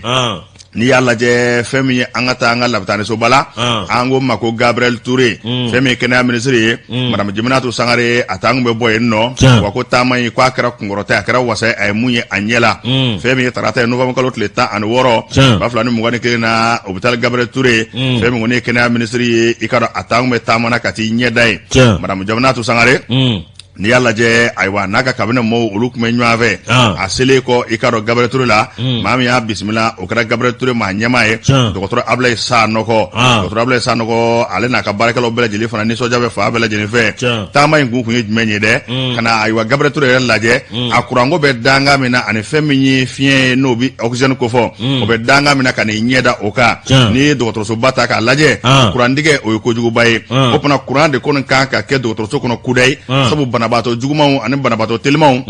n'i y'a lajɛ fɛn min ye an ka taa an ka labitanisoba la an ko ma ko Gabriel Touré fɛn min ye kɛnɛya minisiri ye madame Jeminatu Sangare a taa kun bɛ bɔ yen nɔ wa ko taama in ko a kɛra kunkɔrɔta a kɛra wasa a ye mun ye a ɲɛ la fɛn min ye tarata ye novembre kalo tile 16 2021 na hôpital Gabriel Touré fɛn min kɔni ye kɛnɛya minisiri ye i ka dɔn a taa kun bɛ taama na ka t'i ɲɛ da yen madame Jeminatu Sangare. N'i y'a lajɛ, ayiwa, n'a ka kabinɛ mɔɔw, olu tun bɛ ɲɔgɔn fɛ. A selen kɔ, i k'a dɔn, Gabriel Touré la, maa min y'a bisimila, o kɛra Gabriel Touré maa ɲɛmaa ye, dɔgɔtɔrɔ Abulayi Sanɔgɔ. Dɔgɔtɔrɔ Abulayi Sanɔgɔ, ale n'a ka baarakɛlaw bɛɛ lajɛlen fana nisɔndiya bɛ fan bɛɛ lajɛlen fɛ. Taama in kun ye jumɛn ye dɛ? Ka na, ayiwa, Gabriel Touré yɛrɛ lajɛ, a kuranko bɛ dankan min na, ani fɛn min ye fiɲɛ ye, n'o bɛ oxygène kofɔ, o bɛ dankan min na, ka n'i ɲɛ da o kan. N'i ye dɔgɔtɔrɔsoba ta k'a lajɛ, kurantigɛ, o ye kojuguba ye. O fana kuran de kɔni kan ka kɛ dɔgɔtɔrɔso kɔnɔ kudayi, sabu banabaatɔ jugumanw ani banabaatɔ telimanw,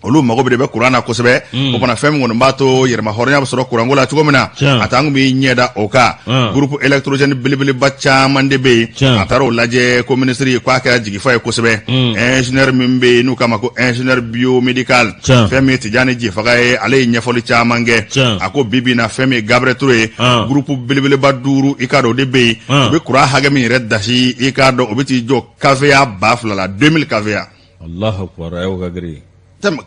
olu mago de bɛ kuran na kosɛbɛ. O fana fɛn min kɔni b'a to yɛrɛma hɔrɔnya bɛ sɔrɔ kuranko la cogo min na, a taa kun b'i ɲɛ da o kan. Groupe électrogène belebeleba caman de bɛ yen, a taara o lajɛ. Ko minisiri k'a kɛra jigifa ye kosɛbɛ. Ingénieur min bɛ yen n'u k'a ma ko ingénieur biomédical, fɛn min ye Tijani Jefaga ye, ale ye ɲɛfɔli caman kɛ. A ko bi bi in na, fɛn min ye Gabriel Touré ye, groupe belebeleba duuru, i k'a dɔn, o de bɛ yen. U bɛ kuran hakɛ min yɛrɛ dasi, i k'a dɔn, o bɛ t'i jɔ KVA 2000 la, 2000 KVA. Allahu akbar, a y'o ka girin.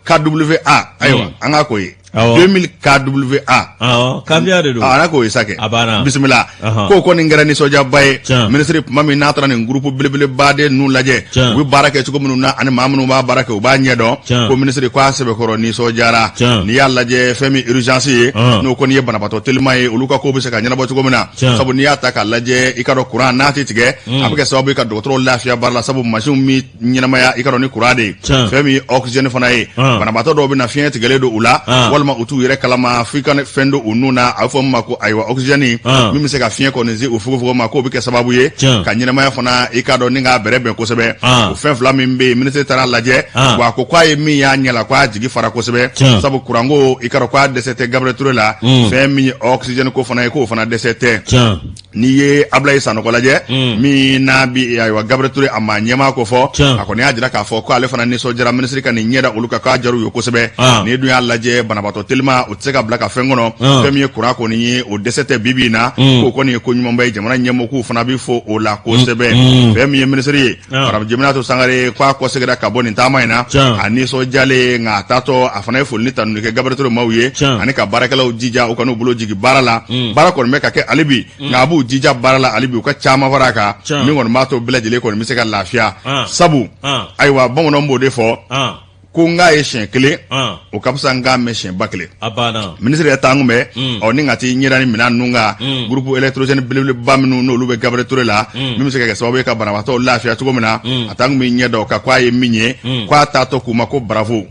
KWA, ayiwa, an k'a k'o ye 2000 KWA. Awɔ, KVA de don. A k'o ye sa kɛ. A banna. Bisimila. K'o kɔni kɛra nisɔndiyaba ye minisiri tuma min n'a taara nin groupe belebeleba de ninnu lajɛ, u bɛ baara kɛ cogo minnu na, ani maa minnu b'a baara kɛ, u b'a ɲɛdɔn. Ko minisiri k'a sɛbɛkɔrɔ nisɔndiyara. N'i y'a lajɛ, fɛn min urgence ye, n'o kɔni ye banabaatɔ teliman ye, olu ka ko bɛ se ka ɲɛnabɔ cogo min na, sabu n'i y'a ta k'a lajɛ, i k'a dɔn, kuran n'a tɛ tigɛ, a bɛ kɛ sababu ye ka dɔgɔtɔrɔw lafiya baara la, sabu mansinw bɛ ɲɛnamaya, i k'a dɔn, ni kuran de ye. Fɛn min ye oxygène fana ye, banabaatɔ dɔw bɛ na, fiɲɛ tigɛlen don u la, walima u t'u yɛrɛ kalama, f'i ka fɛn don u nun na, a bɛ fɔ min ma ko, ayiwa, oxygène, min bɛ se ka fiɲɛ kɔni se u fogofogo ma, k'o bɛ kɛ sababu ye ka ɲɛnamaya fana, i k'a dɔn, ni k'a bɛrɛ bɛn kosɛbɛ. O fɛn fila min bɛ yen, minisiri taara lajɛ. Wa a ko k'a ye min y'a ɲɛ la, k'a jigi fara kosɛbɛ, sabu kuranko, i k'a dɔn, k'a dɛsɛ tɛ Gabriel Touré la. Fɛn min ye oxygène ko fana ye, k'o fana dɛsɛ tɛ. N'i ye Abulayi Sanɔgɔ lajɛ, min n'a bi, ayiwa, Gabriel Touré a maa ɲɛmaa ko fɔ, a kɔni y'a jira k'a fɔ ko ale fana nisɔndiyara minisiri ka nin ɲɛda olu kan, k'a diyara u ye kosɛbɛ. N'i dun y'a lajɛ, banabaatɔ telima, o tɛ se ka bila ka fɛn kɔnɔ. Fɛn min ye kuran kɔni ye, o dɛsɛ tɛ bi bi in na. K'o kɔni ye ko ɲumanba ye, jamana ɲɛmɔgɔ k'u fana bɛ fo o la kosɛbɛ. Fɛn min ye minisiri ye, Madame Jeminatu Sangare, k'a kɔseginna ka bɔ nin taama in na, a nisɔndiyalen. Nka a taatɔ, a fana ye foli ni tanuni kɛ Gabriel Touré maaw ye, ani ka baarakɛlaw jija, u kan'u bolo jigin baara la. Baara kɔni bɛ ka kɛ hali bi, nka a b'u jija baara la hali bi, u ka caman fara a kan, min kɔni b'a to bɛɛ lajɛlen kɔni bɛ se ka lafiya. Sabu, ayiwa, bamananw b'o de fɔ ko n k'a ye siɲɛ kelen, o ka fisa n k'a mɛn siɲɛ 1000. Minisiri yɛrɛ taa kun bɛ ɔ ni ka t'i ɲɛda ni minɛn ninnu kan, groupe électrogène belebeleba minnu n'olu bɛ Gabriel Touré la, min bɛ se ka kɛ sababu ye ka banabaatɔw lafiya cogo min na. A taa kun bɛ ɲɛ da o kan, k'a ye min ye, k'a taatɔ k'u ma ko bravo.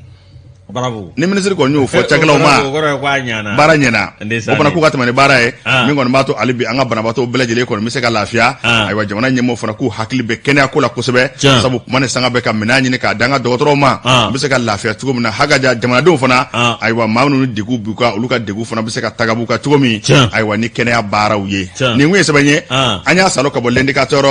Bravo. Ni minisiri kɔni y'o fɔ cakɛlaw ma, baara ɲɛna. O fana k'u ka tɛmɛ ni baara ye, min kɔni b'a to hali bi an ka banabaatɔw bɛɛ lajɛlen kɔni bɛ se ka lafiya. Ayiwa, jamana ɲɛmɔgɔw fana k'u hakili bɛ kɛnɛya ko la kosɛbɛ, sabu kuma ni sanga bɛ ka minɛn ɲini k'a di an ka dɔgɔtɔrɔw ma, u bɛ se ka lafiya cogo min na. Hakaja jamanadenw fana, ayiwa, maa minnu ni degun b'u kan, olu ka degun fana bɛ se ka taga b'u kan cogo min, ayiwa, ni kɛnɛya baaraw ye. Nin kun ye sɛbɛn ye, an y'a salo ka bɔ L'Indicateur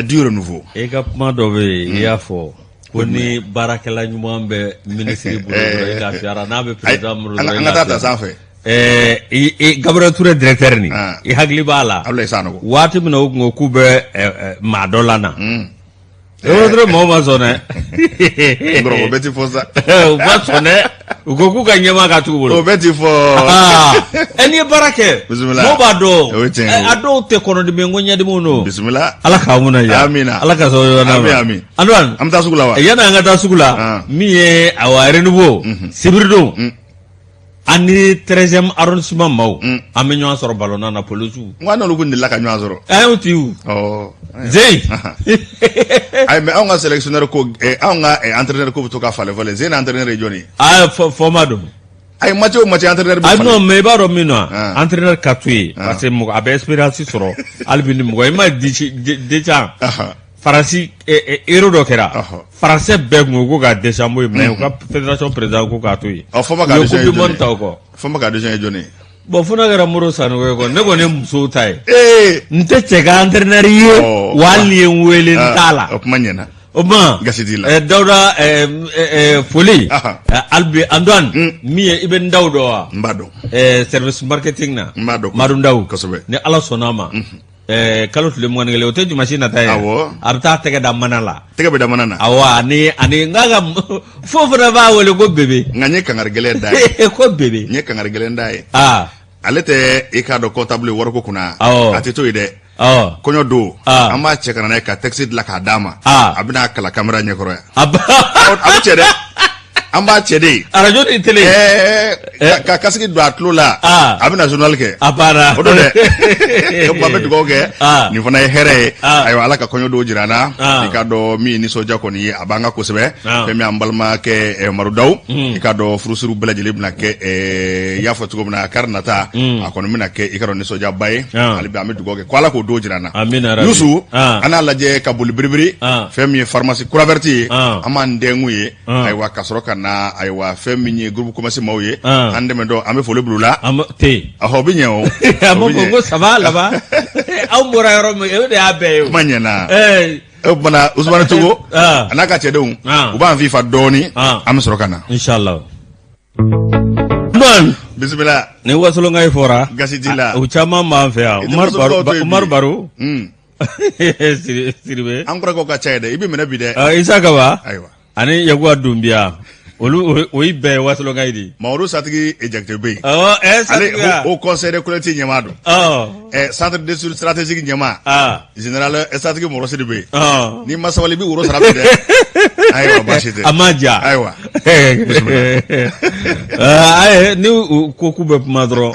du Renouveau. E ka kuma dɔ bɛ yen, i y'a fɔ ko ni baarakɛla ɲuman bɛ minisiri bolo dɔrɔn, i lafiyara, n'a bɛ président bolo dɔrɔn, i lafiyara. An ka taa ta sanfɛ. Gabriel Touré directeur nin, i hakili b'a la Abulayi Sanogo. Waati min na u tun ko k'u bɛ maa dɔ lana, Gabriel Touré mɔgɔw ma sɔn dɛ. Nkɔrɔ, o bɛɛ ti fɔ sa. U ma sɔn dɛ, u ko k'u ka ɲɛmaa ka t'u bolo. O bɛɛ ti fɔ. Ɛ, n'i ye baara kɛ, Bisimila. mɔgɔw b'a dɔn. O ye tiɲɛ ye. A dɔw tɛ kɔnɔdimi ko ɲɛdimiw don. Bisimila. Ala k'aw munna ya. Amina. Ala ka sababu ɲuman d'an ma. Ami, ami. Antoine. An bɛ taa sugu la wa? Yanni an ka taa sugu la, min ye, awa, Renouveau, sibiridon, an ni 13e arrondissement maaw, an bɛ ɲɔgɔn sɔrɔ balontan na, polisiw. N ko an n'olu kun delila ka ɲɔgɔn sɔrɔ. An y'o tiw. Ɔ. Zeyi. Ayi, mais anw ka sélectionneur ko, anw ka entraîneur ko bɛ to ka falen falen. Zeyi entraîneur ye jɔn ye? Aa, fɔma don. Ayi, match o match, entraîneur bɛ Ayi, falen. non, mais i b'a dɔn min na, entraîneur ka to yen, parce que mɔgɔ a bɛ expérience sɔrɔ hali bi ni mɔgɔ i ma Deschamps. Faransi euro dɔ kɛra, Faransɛ bɛɛ kun ko ko ka Deschamps bɔ yen, mais u ka fédération président ko k'a to yen. Ɔ, Fɔma ka U ye décision coupe ye du monde jɔn ye? ta o kɔ. Fɔma ka décision ye jɔn ye? Bon, fo n'a kɛra Moro Sanogo ye kɔni, ne kɔni ye musow ta ye. Ee. N tɛ cɛ ka entraîneur ye, wa hali ni ye n wele, n t'a la. O kuma ɲɛna. O ma Gasi t'i la. Dawuda, foli. Hali bi Antoine, min ye, i bɛ n daw dɔn wa? N b'a dɔn. Service marketing na. N b'a dɔn. Madu Ndaw. Kosɛbɛ. Ni Ala sɔnna a ma, kalo tile 21, o tɛ dimanche nata ye. Awɔ. A bɛ taa tɛgɛ da mana la. Tɛgɛ bɛ da mana na. Awɔ, ani n k'a ka fo fana b'a wele ko bébé. Nka n ye kangari gɛlɛn d'a ye. Ko bébé. N ye kangari gɛlɛn d'a ye. Aa. Ale tɛ, i k'a dɔn, comptable wariko kunna. Awɔ. A tɛ to yen dɛ. Kɔɲɔ don, an b'a cɛ ka na n'a ye ka texte dilan k'a d'a ma, a bɛna kalan kamera ɲɛkɔrɔ yan. A bɛ cɛ dɛ, an b'a cɛ de. Arajo ni télé. Ka casque don a tulo la, a bɛna journal kɛ. A banna. O don dɛ, o tuma an bɛ dugawu kɛ, nin fana ye hɛrɛ ye. Ayiwa, Ala ka kɔɲɔ don jira an na. I k'a dɔn min ye nisɔndiya kɔni ye, a b'an kan kosɛbɛ. Fɛn min y'an balimakɛ Madu Daw, i k'a dɔn furusiriw bɛɛ lajɛlen bɛna kɛ, i y'a fɔ cogo min na, kari nata a kɔni bɛna kɛ, i k'a dɔn, nisɔndiyaba ye. Hali bi an bɛ dugawu kɛ ko Ala k'o don jira an na. Yusu, an n'a lajɛ ka boli biribiri, fɛn min ye pharmacie Croix Verte ye, an b'an dɛnkun ye. Ayiwa, ka sɔrɔ ka na, ayiwa, fɛn min ye groupe commerce maaw ye, an dɛmɛ dɔn, an bɛ foli bila u la. Ɔhɔ, o bɛ ɲɛ o. A ma fɔ ko saba laban, anw bɔra yɔrɔ min, o de y'a bɛɛ ye. Kuma ɲɛna. O tuma Usumani Togo a n'a ka cɛdenw, u b'an fifa dɔɔnin, an bɛ sɔrɔ ka na. Inshallah. Bisimila. Ni wasolonka ye fɔra, gasi t'i la. U caman b'an fɛ yan. Umaru Baro Siribe. An kɔrɔkɛw ka ca ye dɛ, i bɛ minɛ bi dɛ. Isa Kaba. Ayiwa. Ani Yakuba Dunbiya, olu o bɛɛ ye wasolonka ye de. Mamadu Satigi Jakite bɛ yen. Ale haut conseil des collectivités ɲɛmaa don. Centre d'études stratégiques ɲɛmaa, général Satigi Mɔrɔsi de bɛ yen. N'i ma sabali, i bɛ woro sara bi dɛ. Ayiwa, baasi tɛ. A ma ja. Ayiwa. Ayi, ni u ko k'u bɛ kuma dɔrɔn,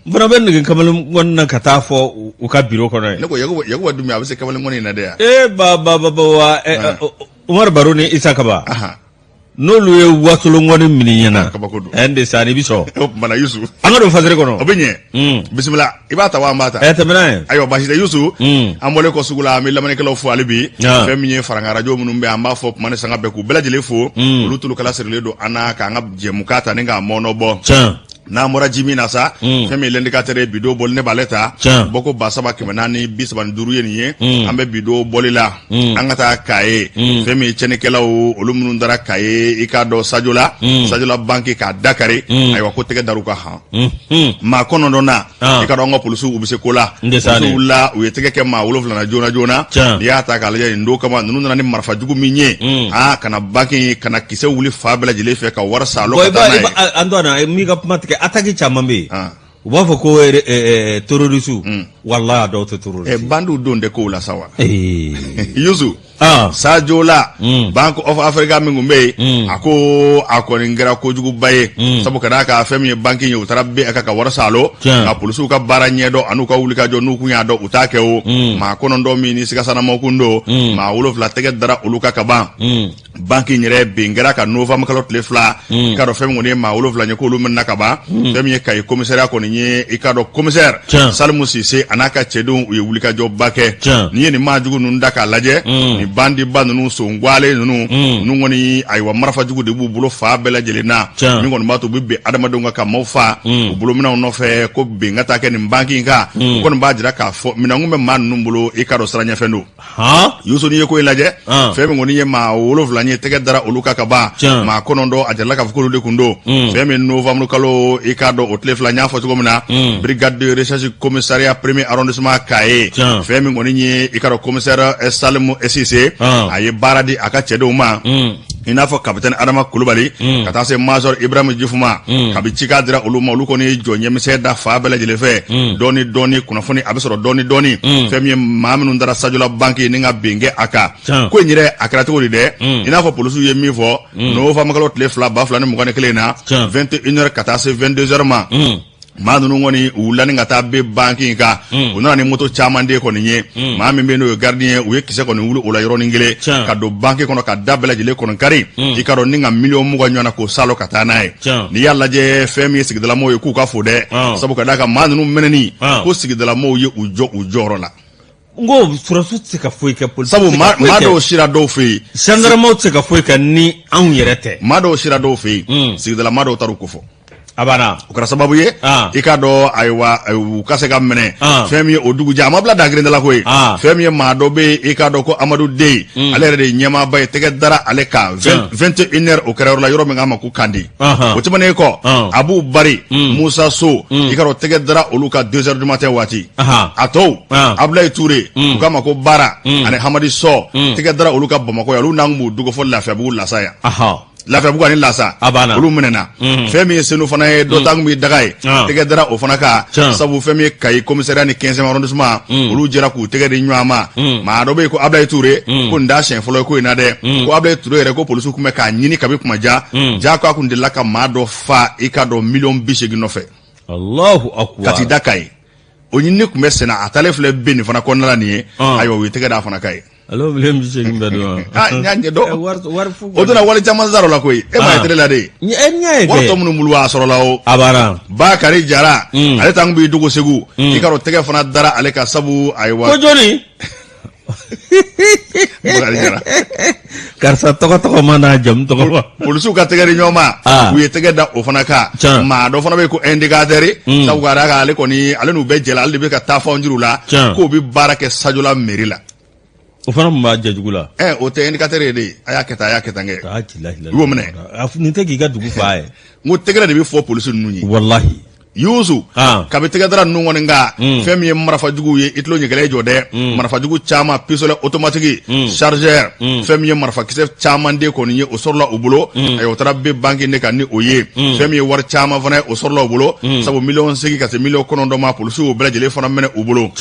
n fana bɛ nege kamalen kɔni na ka taa fɔ u ka biro kɔnɔ yen. Ne ko Yakuba Dunbiya, a bɛ se kamalen kɔni in na dɛ yan. Ee ba ba ba wa Umaru Baro ni Isa Kaba, n'olu ye wasolon minɛ ɲɛna, kabako don. Ɛ de sa, i bɛ sɔn. O tuma na Yusu, an ka don fasiri kɔnɔ. O bɛ ɲɛ. Bisimila, i b'a ta wa an b'a ta? Ɛ, tɛmɛ n'a ye. Ayiwa, baasi tɛ Yusu. An bɔlen kɔ sugu la, an bɛ lamɛnnikɛlaw fo hali bi. Fɛn min ye farankan arajo minnu bɛ, an b'a fɔ kuma ni sanga bɛɛ k'u bɛɛ lajɛlen fo. Olu tulokala sirilen don an na k'an ka jɛmukan ta ni k'a mɔɔnɔ bɔ. N'an bɔra ji min na sa, fɛn min ye L'Indicateur ye, bi don bɔli, ne b'ale ta. Bɔko 3435 ye nin ye. An bɛ bi don bɔli la, an ka taa Kaye. Fɛn min ye tiɲɛnikɛlaw, olu minnu dara Kaye, i k'a dɔn Sajola, Sajola banki k'a dakari. Ayiwa, ko tɛgɛ dar'u kan han, maa 9 na. I k'a dɔn an ka polisiw, u bɛ se ko la. Polisiw wulila, u ye tɛgɛ kɛ maa 7 na joona joona. N'i y'a ta k'a lajɛ, nin don kama, ninnu nana ni marifa jugu min ye, aa, ka na banki, ka na kisɛ wuli fan bɛɛ lajɛlen fɛ ka wari salo ka taa n'a ye. Antoine, n b'i ka kuma tigɛ, attaque caman bɛ yen, u b'a fɔ ko terroriste. Walahi, a dɔw tɛ terroriste. Bandiw don tɛ kow la sa wa, Yusu. Sajola, Bank of Africa min tun bɛ yen, a ko a kɔni kɛra kojuguba ye, sabu ka d'a kan fɛn min ye banki ye, u taara bin a kan ka wari salo. Nka polisiw ka baara ɲɛdɔn an'u ka wulikajɔ, n'u kun y'a dɔn, u t'a kɛ. O maa 9 min ni sigasanamaw kun don, maa 7 tɛgɛ dara olu kan ka ban. Banki in yɛrɛ bin kɛra ka novembre kalo tile 2. I k'a dɔn fɛn min kɔni ye maa 7 ye, k'olu minɛna ka ban. Fɛn min ye Kayi commissariat kɔni ye, i k'a dɔn commissaire Salimu Sise a n'a ka cɛdenw, u ye wulikajɔba kɛ. N'i ye nin maa jugu ninnu da k'a lajɛ, nin bandiba ninnu, songwalen ninnu, ninnu kɔni, ayiwa, marifa jugu de b'u bolo fan bɛɛ lajɛlen na, min kɔni b'a to u bɛ bin adamadenw kan ka maaw faa u bolominɛnw nɔfɛ. Ko bin ka taa kɛ nin banki in kan, u kɔni b'a jira k'a fɔ minɛn kun bɛ maa ninnu bolo, i k'a dɔn siranɲɛfɛn don. Yusu, n'i ye ko in lajɛ, fɛn min kɔni ye maa 7 ye, tɛgɛ dara olu kan ka ban. Maa 9, a jirala k'a fɔ k'olu de kun don. Fɛn min novembre kalo, i k'a dɔn o tile 2, n y'a fɔ cogo min na, brigade de recherche, commissariat premier arrondissement Kaye, fɛn min kɔni ye, i k'a dɔn commissaire Salimu Sise, a ye baara di a ka cɛdenw ma, i n'a fɔ capitaine Adama Kulubali, ka taa se major Ibrahim Jifuma. Kabi cikan dira olu ma, olu kɔni ye jɔ ɲɛmisɛn da fan bɛɛ lajɛlen fɛ. Dɔɔni dɔɔni, kunnafoni a bɛ sɔrɔ dɔɔni dɔɔni. Fɛn min ye maa minnu dara Sajola banki ni ka bin kɛ a kan, ko in yɛrɛ a kɛra cogo di dɛ? I n'a fɔ polisiw ye min fɔ, novembre kalo tile 2 2021 na, 21 heures ka taa se 22 heures ma, maa ninnu kɔni u wulila ni ka taa bin banki in kan. U nana ni moto caman de kɔni ye. Maa min bɛ n'o ye gardien ye, u ye kisɛ kɔni wuli o la yɔrɔnin kelen ka don banki kɔnɔ ka da bɛɛ lajɛlen kɔni kari, i k'a dɔn ni ka miliyɔn 20 ɲɔgɔn na k'o salo ka taa n'a ye. N'i y'a lajɛ, fɛn min ye sigidalamɔgɔw ye, k'u ka fo dɛ, sabu ka d'a kan maa ninnu minɛni, ko sigidalamɔgɔw ye u jɔ u jɔyɔrɔ la. N ko sɔrɔdasiw tɛ se ka foyi kɛ, polisiw sabu maa dɔw sira dɔw fɛ yen, gendarmew tɛ se ka foyi kɛ ni anw yɛrɛ tɛ. Maa dɔw sira dɔw fɛ yen, sigidala maa dɔw taar'u ko fɔ. A banna. O kɛra sababu ye, i k'a dɔn, ayiwa, u ka se ka minɛ. Fɛn min ye o dugujɛ, a ma bila dankirindala koyi. Fɛn min ye maa dɔ bɛ yen, i k'a dɔn ko Amadu Den, ale yɛrɛ de ye ɲɛmaaba ye, tɛgɛ dara ale kan 21 heures. O kɛra yɔrɔ la, yɔrɔ min k'a ma ko Kandi. O tɛmɛnen kɔ, Abu Bari, Musa So, i k'a dɔn tɛgɛ dara olu kan 2 heures du matin waati. A tɔw, Abulayi Ture, u k'a ma ko Baara, ani Hamadi Sɔ, tɛgɛ dara olu kan Bamakɔ yan. Olu n'an b'u dogo fɔ Lafiyabugu lasa yan. Lafiyabugu ani Lasa A banna. olu minɛna. Fɛn min ye Senu fana ye, dɔ ta kun b'i daga ye, tɛgɛ dara o fana kan, sabu fɛn min ye Kayi commissariat ni 15e arrondissement, olu jɛra k'u tɛgɛ di ɲɔgɔn ma. Maa dɔ bɛ yen ko Ablaye Ture, ko nin t'a siɲɛ fɔlɔ ye ko in na dɛ, ko Ablaye Ture yɛrɛ, ko polisiw tun bɛ k'a ɲini kabi kuma jan, ja ko a kun delila ka maa dɔ fa, i ka dɔn, miliyɔn 80 nɔfɛ. Allahu akbar. Ka t'i da Kayi, o ɲinini tun bɛ senna, a taalen filɛ bin nin fana kɔnɔna la nin ye. Ayiwa, u ye tɛgɛ d'a fana kan ye. Ale miliyɔn 80 bɛɛ dun wa? Ah, n y'a ɲɛdɔn. Eh, wari fu. O donna wari caman sara o la koyi, e m'a ye télé la de. N y'a ye Wari kɛ. tɔ minnu bolo, a sɔrɔla o. A banna. Bakari Jara, ale t'an b'i dogo Segu, i ka dɔn, tɛgɛ fana dara ale kan, sabu ayiwa. Ko jɔni? Bakari Jara. Karisa tɔgɔ ma n'a jamu tɔgɔ ma. Polisiw ka tɛgɛ di ɲɔgɔn ma, u ye tɛgɛ da o fana kan. Maa dɔ fana bɛ yen ko indicateur, sabu ka d'a kan ale kɔni, ale n'u bɛɛ jɛla, ale de bɛ ka taa fɛnw jir'u la, k'o bɛ baara kɛ Sajola mairie la. O fana mun b'a jɛjugu la? Ɛ, o tɛ indicateur ye de, a y'a kɛ tan, a y'a kɛ tan kɛ. K'a I y'o minɛ. Nin tɛ k'i ka dugu fa ye. N ko tɛgɛrɛ de bɛ fɔ polisi ninnu ye. Walahi. Yusu, kabi tɛgɛ dara ninnu kɔni kan, fɛn min ye marifajuguw ye, i tulo ɲɛgɛlɛ jɔ dɛ, marifajugu caman, pistolet automatique, chargeur, fɛn min ye marifakisɛ caman de kɔni ye, o sɔrɔla u bolo. Ayiwa, o taara bɛ banque ne kan ni o ye. Fɛn min ye wari caman fana ye, o sɔrɔla u bolo, sabu miliyɔn 8 ka se miliyɔn 9 ma, polisiw y'o bɛɛ lajɛlen fana minɛ u bolo.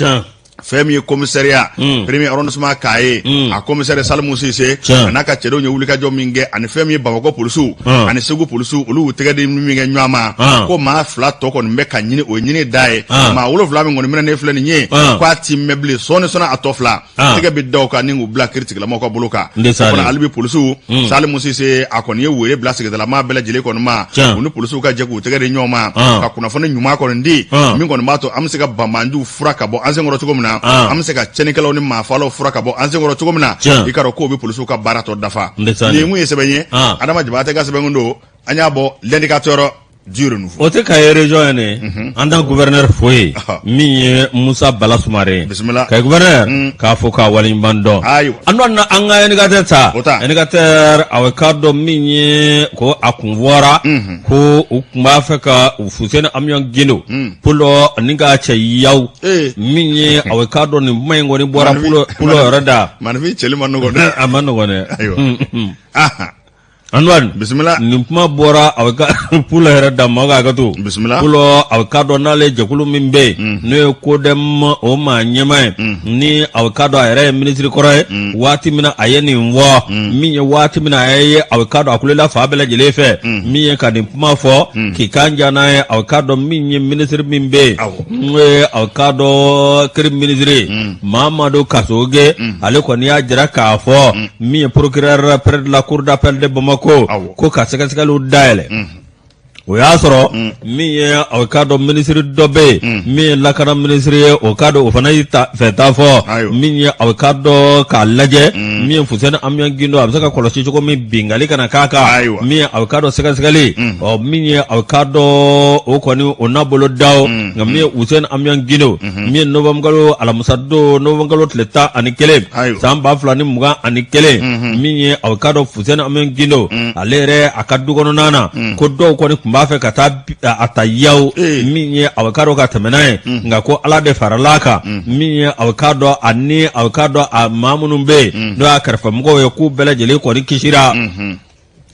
Fɛn min ye commissariat premier arrondissement k'a ye, a commissaire Salimu Sise a n'a ka cɛdenw ye wulikajɔ min kɛ, ani fɛn min ye Bamakɔ polisiw ani Segu polisiw, olu y'u tɛgɛ di min kɛ ɲɔgɔn ma, ko maa fila tɔ kɔni bɛ ka ɲini, o ye ɲini da ye. Maa wolonwula min kɔni minɛnen filɛ nin ye, k'a ti mɛn bilen, sɔɔni sɔnni a tɔ fila tɛgɛ bɛ da o kan ni k'u bila kiiritigɛlamɔgɔw ka bolo kan. O fana hali bi polisiw, Salimu Sise a kɔni ye wele bila sigidalamaa bɛɛ lajɛlen kɔni ma, u ni polisiw ka jɛ k'u tɛgɛ di ɲɔgɔn ma ka kunnafoni ɲuman kɔni di, min kɔni b'a to an bɛ se ka banbaanciw fura ka bɔ an senkɔrɔ cogo min na, an bɛ se ka tiɲɛnikɛlaw ni maafalaw fura ka bɔ an senkɔrɔ cogo min na. I ka dɔn k'o bɛ polisiw ka baara tɔ dafa. Nin ye mun ye sɛbɛn ye? Adama Jabatɛ ka sɛbɛn don, an y'a bɔ L'Indicateur du Renouveau. O tɛ Kayi région ye nin, an ta gouverneur fo yen, min ye Musa Bala Sumare ye. Bisimila. Kayi gouverneur k'a fɔ k'a waleɲuman dɔn. Ayiwa. An dɔn an ka indicateur ta. O ta. Indicateur, a k'a dɔn min ye ko a kun fɔra ko u tun b'a fɛ ka Fuseni Amiɔn Gindo Pulo ni k'a cɛ yaw, min ye a k'a dɔn nin kuma in kɔni bɔra Pulo yɛrɛ da. Maanifin cɛli man nɔgɔn dɛ. A man nɔgɔn dɛ. Ayiwa. Anwar, Bisimila. Nin kuma bɔra a ka Pulo yɛrɛ da, maaw ka hakɛ to. Bisimila. Pulo, a k'a dɔn n'ale jɛkulu min bɛ yen, n'o ye CODEM, o maa ɲɛmaa ye, ni a k'a dɔn a yɛrɛ ye minisiri kɔrɔ ye, waati min na a ye nin fɔ, min ye waati min na a ye a k'a dɔn a kulela fan bɛɛ lajɛlen fɛ, min ye ka nin kuma fɔ k'i kan ja n'a ye, a k'a dɔn min ye minisiri min bɛ yen, n'o ye a k'a dɔn kiri minisiri ye, Mamadu Kasoge, ale kɔni y'a jira k'a fɔ min ye procureur près de la cour d'appel de Bamako, ko ka sɛgɛsɛgɛliw dayɛlɛ. O y'a sɔrɔ min ye a k'a dɔn minisiri dɔ bɛ yen, min ye lakana minisiri ye, o k'a dɔn o fana y'i ta fɛ ta fɔ, min ye a k'a dɔn k'a lajɛ min ye Fuseni Amiɔn Gindo a bɛ se ka kɔlɔsi cogo min, binkanni kana k'a kan, min ye a k'a dɔn sɛgɛsɛgɛli, ɔ min ye a k'a dɔn o kɔni o n'a bolo da o. Nka min ye Fuseni Amiɔn Gindo, min ye nowanburukalo alamisa don, nowanburukalo tile 11, san 2021, min ye a k'a dɔn Fuseni Amiɔn Gindo, ale yɛrɛ a ka du kɔnɔna na, ko dɔw kɔni tun b'a fɛ ka taa a ta yaw, min ye a k'a dɔn ka tɛmɛ n'a ye, nka ko Ala de farala a kan, min ye a k'a dɔn ani a k'a dɔn a maa minnu bɛ yen, n'o y'a kɛrɛfɛmɔgɔw ye, k'u bɛɛ lajɛlen kɔni kisira.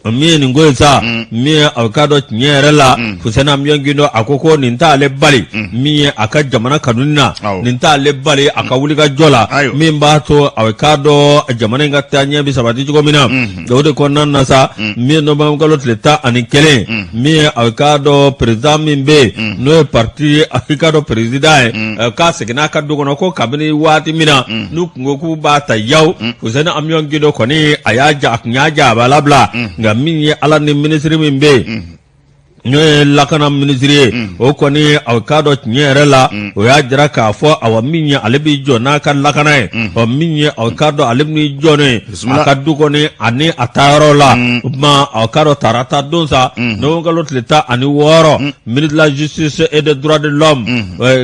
Min ye nin ko ye sa, min ye a k'a dɔn tiɲɛ yɛrɛ la, Fuseni Amiɔn Gindo a ko ko nin t'ale bali min ye a ka jamana kanuni na, nin t'ale bali a ka wulikajɔ la, min b'a to a k'a dɔn jamana in ka taaɲɛ bɛ sabati cogo min na. O de kɔnɔna na sa, min ye nowanburukalo tile 11, min ye a k'a dɔn président min bɛ yen, n'o ye parti a k'a dɔn président ye, k'a seginna a ka du kɔnɔ, ko kabini waati min na n'u tun ko k'u b'a ta yaw, Fuseni Amiɔn Gindo kɔni a y'a ja, a tun y'a ja, a b'a labila. Nka min ye Ala ni minisiri min bɛ yen, n'o ye lakana minisiri ye, o kɔni a k'a dɔn tiɲɛ yɛrɛ la, o y'a jira k'a fɔ awa min ye ale b'i jɔ n'a ka lakana ye, ɔ min ye a k'a dɔn ale b'i jɔ n'o ye a ka du kɔni ani a taayɔrɔ la. O tuma a k'a dɔn tarata don sa, nowanburukalo tile 16, ministre de la Justice et des Droits de l'Homme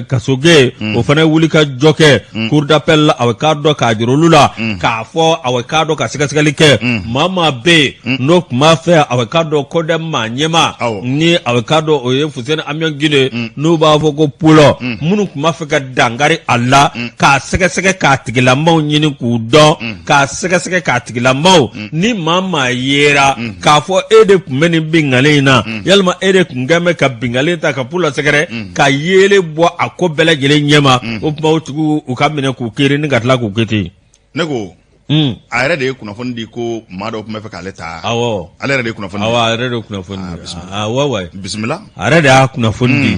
Kasoge, o fana ye wuli ka jɔ kɛ cour d'appel la, a k'a dɔn k'a jira olu la k'a fɔ a k'a dɔn ka sɛgɛsɛgɛli kɛ maa maa bɛ yen n'o tun b'a fɛ a k'a dɔn CODEM maa ɲɛmaa ni ni a k'a dɔn o ye Fuseni Amiɔn Gindo n'u b'a fɔ ko Pulɔ minnu tun b'a fɛ ka dankari a la k'a sɛgɛsɛgɛ k'a tigilamaw ɲini k'u dɔn k'a sɛgɛsɛgɛ k'a tigilamaw ni maa maa yera k'a fɔ e de tun bɛ nin binkanni in na yalima e de tun kɛn bɛ ka binkanni ta ka Pulɔ sɛgɛrɛ ka yeelen bɔ a ko bɛɛ lajɛlen ɲɛma o tuma o tigiw u ka minɛ k'u kiri ni ka tila k'u kiti ne ko a yɛrɛ de ye kunnafoni di ko maa dɔw tun bɛ fɛ k'ale ta awɔ ale yɛrɛ de ye kunnafoni di awɔ a yɛrɛ de ye kunnafoni di awɔ wa bisimila a yɛrɛ de y'a kunnafoni di